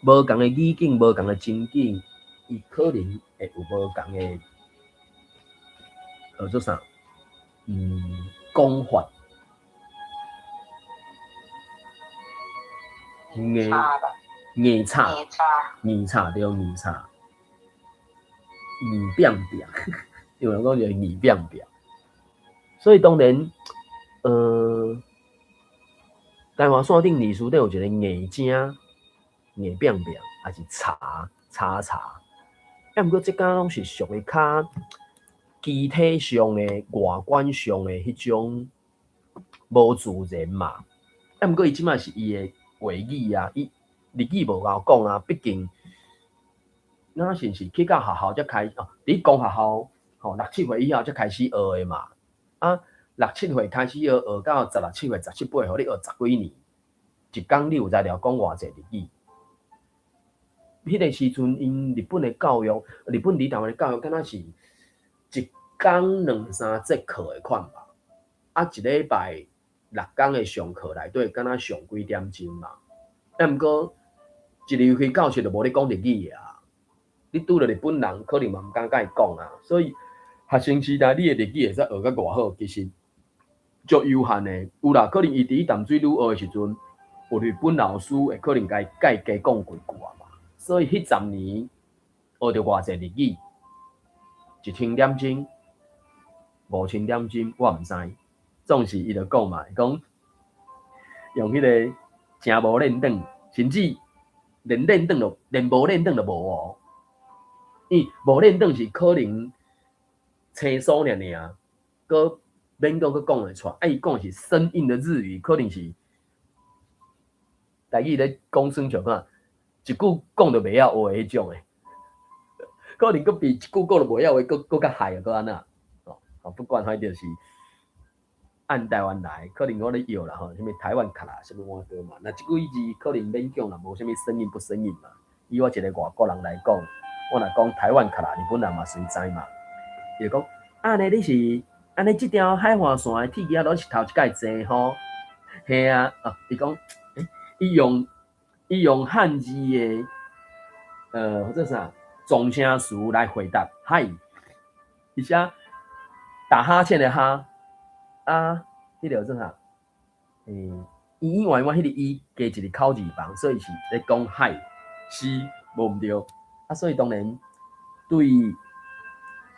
無仝的語境、無仝的情景，伊可能會有無仝的叫做啥？講法。硬硬吵，硬吵對，硬吵，硬變變，有人講就硬變變。所以當然，台灣線頂歷史頂有一個硬正、硬變變，還是茶茶茶。啊，毋過這敢攏是屬於較肢體上的、外觀上的彼種無自然嘛。啊，毋過伊這擺是伊的話語啊，伊日語無𠢕講啊，畢竟咱是毋是去到學校才開哦？佇公學校吼，六七歲以後才開始學的嘛。啊，六七歲開始學，學到十六七歲、十七八歲，予你學十幾年，一工你有才調講偌濟日語？彼个時陣，𪜶日本的教育，日本佇台灣的教育，敢若是一工兩三節課的款吧？啊，一禮拜六工的上課內底，敢若上幾點鐘嘛？啊，毋過一入去教室就無咧講日語啊！你拄著日本人，可能嘛毋敢共伊講啊。所以學生時代，你的日語會使學甲偌好，其實足有限的。有啦，可能伊佇淡水女學的時陣，有日本老師會可能共伊教加講幾句啊嘛。所以彼10年學著偌濟日語，1000點鐘、5000點鐘，我毋知。總是伊就講嘛，伊講用彼个誠無輪轉，甚至連輪轉都連無輪轉都無哦。伊無輪轉是可能生疏爾爾，閣勉強閣講會出來。啊，伊講的是生硬的日語，可能是台語咧講耍笑看，一句講著袂曉話彼種的，可能閣比一句講著袂曉話閣閣較害啊，閣按怎？哦，不管反正就是按台灣來，可能我咧搖啦吼，啥物台灣卡啦，啥物碗糕嘛。若這幾字可能勉強啦，無啥物生硬不生硬嘛。以我一個外國人來講，我若講台灣卡啦，日本人嘛隨知嘛。伊就講，按呢你是按呢這條海岸線的鐵枝仔攏是頭一擺坐吼？嘿啊，哦，伊講，伊用漢字的，這啥狀聲詞來回答，はい，而且打哈欠的哈，啊，彼个做啥？圓圓彎彎彼個伊加一个口字旁，所以是咧講はい，是無毋對。啊，所以當然對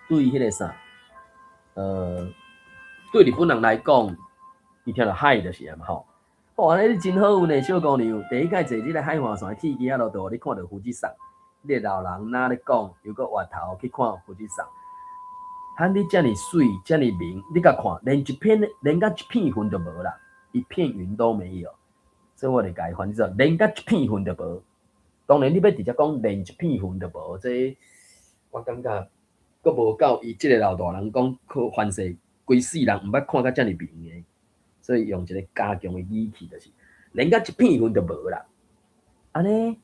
彼个啥，對日本人來講，伊聽著はい就是啊嘛吼。哦，按呢你真好運的小姑娘，第一擺坐這个海岸線的鐵枝仔路，就予你看著富士山。你的老人若咧講，又閣回頭去看富士山，罕你遮爾媠，遮爾明，你共看，連一片，連佮一片雲都無啦，一片雲都沒有。所以我就共伊翻譯做，連佮一片雲都無。當然，你欲直接講連一片雲都無，這我感覺閣無夠伊這个老大人講，可凡勢規世人毋捌看甲遮爾明的，所以用一個加強的語氣，就是連佮一片雲都無啦。按呢，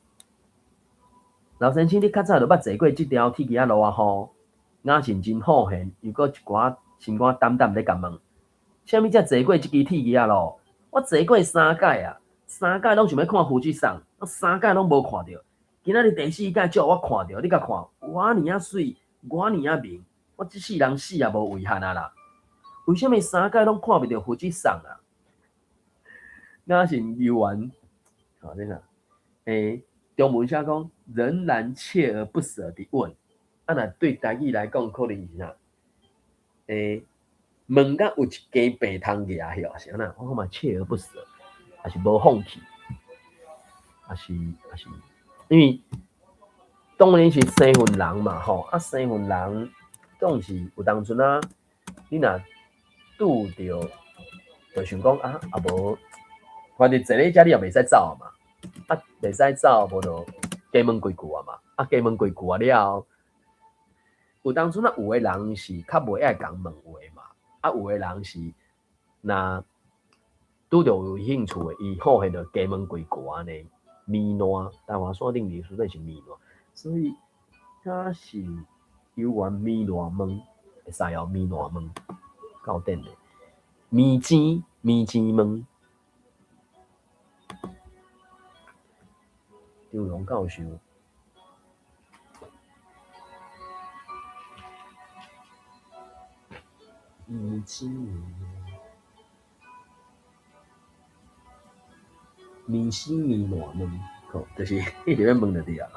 老先生，你較早就捌坐過這條鐵枝仔路啊吼？雅信真好現，又閣一寡心肝膽膽咧共問，啥物才坐過這支鐵枝仔路？我坐過三擺啊，三擺攏想欲看富士山，我三擺攏無看著。今仔日第四擺才予我看著，你共看，偌爾仔媠，偌爾仔明，我這世人死也無遺憾啊啦。為啥物三擺攏看袂著富士山啊？雅信猶原，吼，這啥？中文寫講仍然鍥而不捨地問，啊，若對台語來講，可能是啥？問甲有一間病通舉去，是按怎？我看嘛鍥而不捨，抑是無放棄，抑是，因為當然是生份人嘛，吼，啊，生份人總是有當陣啊，你若拄著，就想講啊，啊無，反正坐咧遮你也袂使走嘛。啊，袂使走，無就加問幾句啊嘛。啊，加問幾句啊了後，有當陣啊，有的人是較袂愛共問話嘛。啊，有的人是若拄著有興趣的，伊好現就加問幾句按呢。糜爛，台灣山頂歷史底是糜爛，所以他是猶原糜爛問，會使哦，糜爛問，夠頂的，糜錢糜錢問。張龍教授，糜錢糜死糜爛問，吼，就是一直欲問就對啊。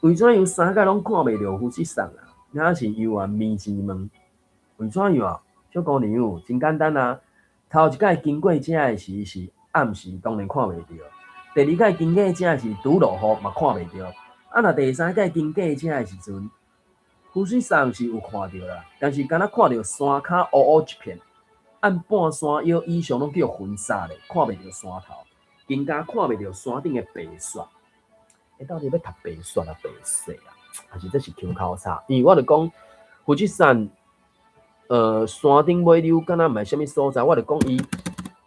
為怎樣三擺攏看袂著富士山啊？抑是猶原糜錢問？為怎樣啊？小姑娘，真簡單啊！頭一擺經過遮的時是暗時，當然看袂著。第二擺經過遮的時拄落雨嘛看袂著。啊，若第三擺經過遮的時陣，富士山是有看著啦，但是敢若看著山跤烏烏一片，按半山腰以上攏叫雲紗咧，看袂著山頭，更加看袂著山頂的白雪。到底欲讀白雪啊，白雪啊，還是這是腔口差？因為我就講富士山，山頂尾溜敢若毋是啥物所在，我就講伊，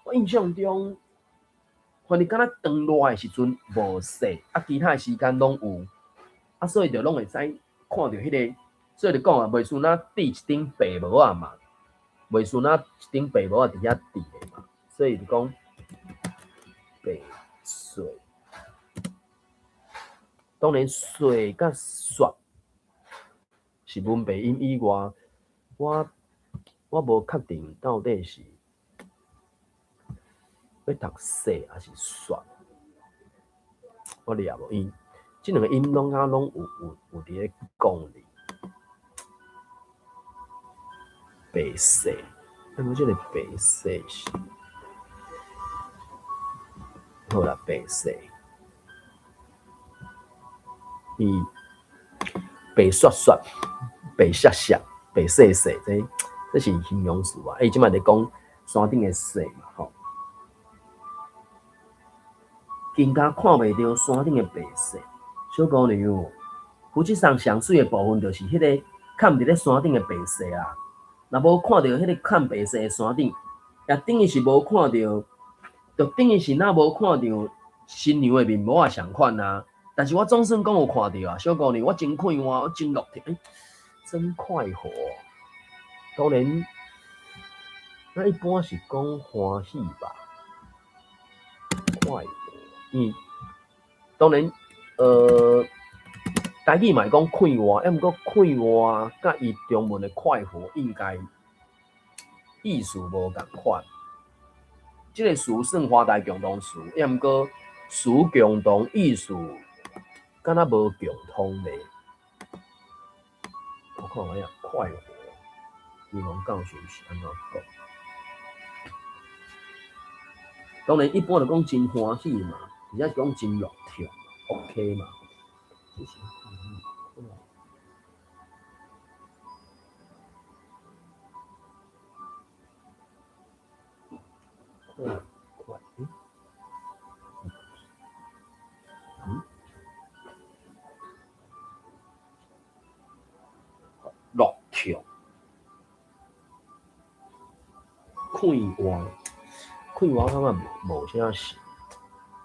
我印象中，反正敢若當熱的時陣無雪，啊，其他的時間攏有，啊，所以就攏會使看著彼個，所以就講啊，袂輸若佇一頂白帽仔嘛，袂輸若一頂白帽仔佇遐佇咧嘛，所以就講白雪。當然，雪佮雪是文白音以外，我無確定到底是欲讀雪抑是雪，我掠無，因這兩個音攏敢攏有佇咧講哩。白雪，啊，無這個白雪是好啦，白雪。伊白雪雪、白雪雪、白雪雪，這是形容詞啊。伊這擺咧講山頂的雪嘛，吼，更加看袂著山頂的白雪。小姑娘，富士山上媠的部分就是彼個崁佇咧山頂的白雪啊。若無看著彼個崁白雪的山頂，也等於是無看著，就等於是若無看著新娘的面膜仔仝款啊。但是我總算講有看著啊，小姑娘，我真快活，我真樂天，真快活。當然，咱一般是講歡喜吧，快活。當然，台語嘛會講快活，抑毋過快活佮伊中文的快活應該意思無仝款。這個詞算華大共同詞，抑毋過詞共同意思敢若無共通咧。我看覓啊，快活，李龍教授是按怎講？當然，一般就講真歡喜嘛，而且是講真樂天嘛，OK 嘛。這是快，嗯，樂暢，快活，快活感覺無啥是，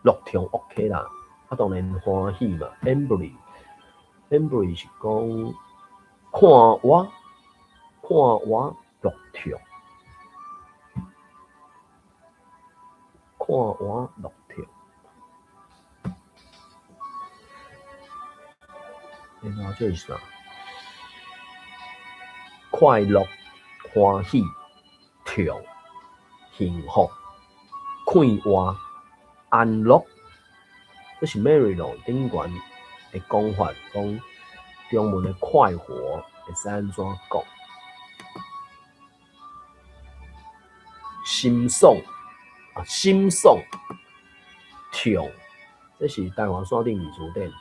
樂暢 OK 啦，啊當然歡喜嘛，Embry，Embry 是講看我，看我樂暢，看我樂暢。然後這是啥？快樂、歡喜、暢、幸福、快活、安樂，這是 Mary 路頂懸的講法，講中文的快活會使按怎講？心爽啊，心爽，暢，這是台灣山頂詞典。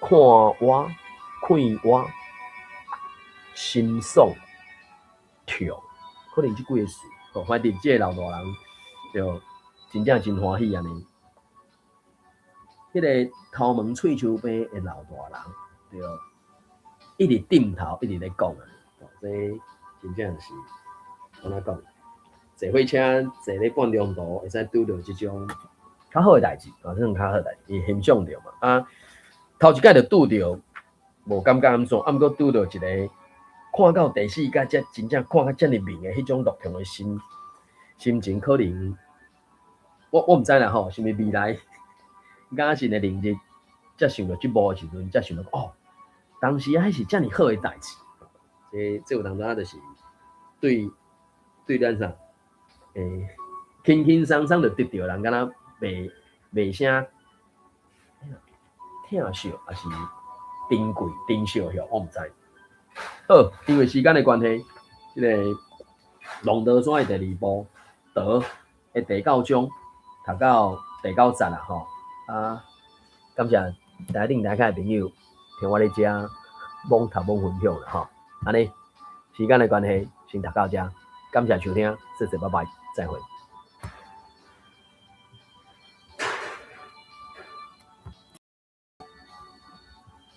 看我，快活，心爽，暢，可能這幾个詞，吼，反正這个老大人就真正真歡喜按呢。彼个頭毛喙鬚病的老大人，對，一直點頭，一直咧講啊，這真正是按怎講？坐火車坐咧半中途，會使拄著這種較好的代誌，啊，這種較好的代誌，伊欣賞著嘛，啊。頭一擺就拄著，無感覺按怎，啊，毋過拄著一个看到第四擺才真正看甲遮爾明的彼種樂暢的心心情，可能我毋知啦吼，是毋是未來雅信的靈日才想著這幕的時陣，才想著哦，當時啊，彼是遮爾好的代誌，這有當時就是對對咱啥，輕輕鬆鬆就得著人，敢若袂袂啥。疼惜抑是珍貴珍惜許，我毋知。好，因為時間的關係，這个龍德山的第二部德的第九章讀到第九節啦吼。啊，感謝台頂台下的朋友聽我咧遮罔讀罔分享啦吼。按呢，時間的關係，先讀到遮，感謝收聽，謝謝，拜拜，再會。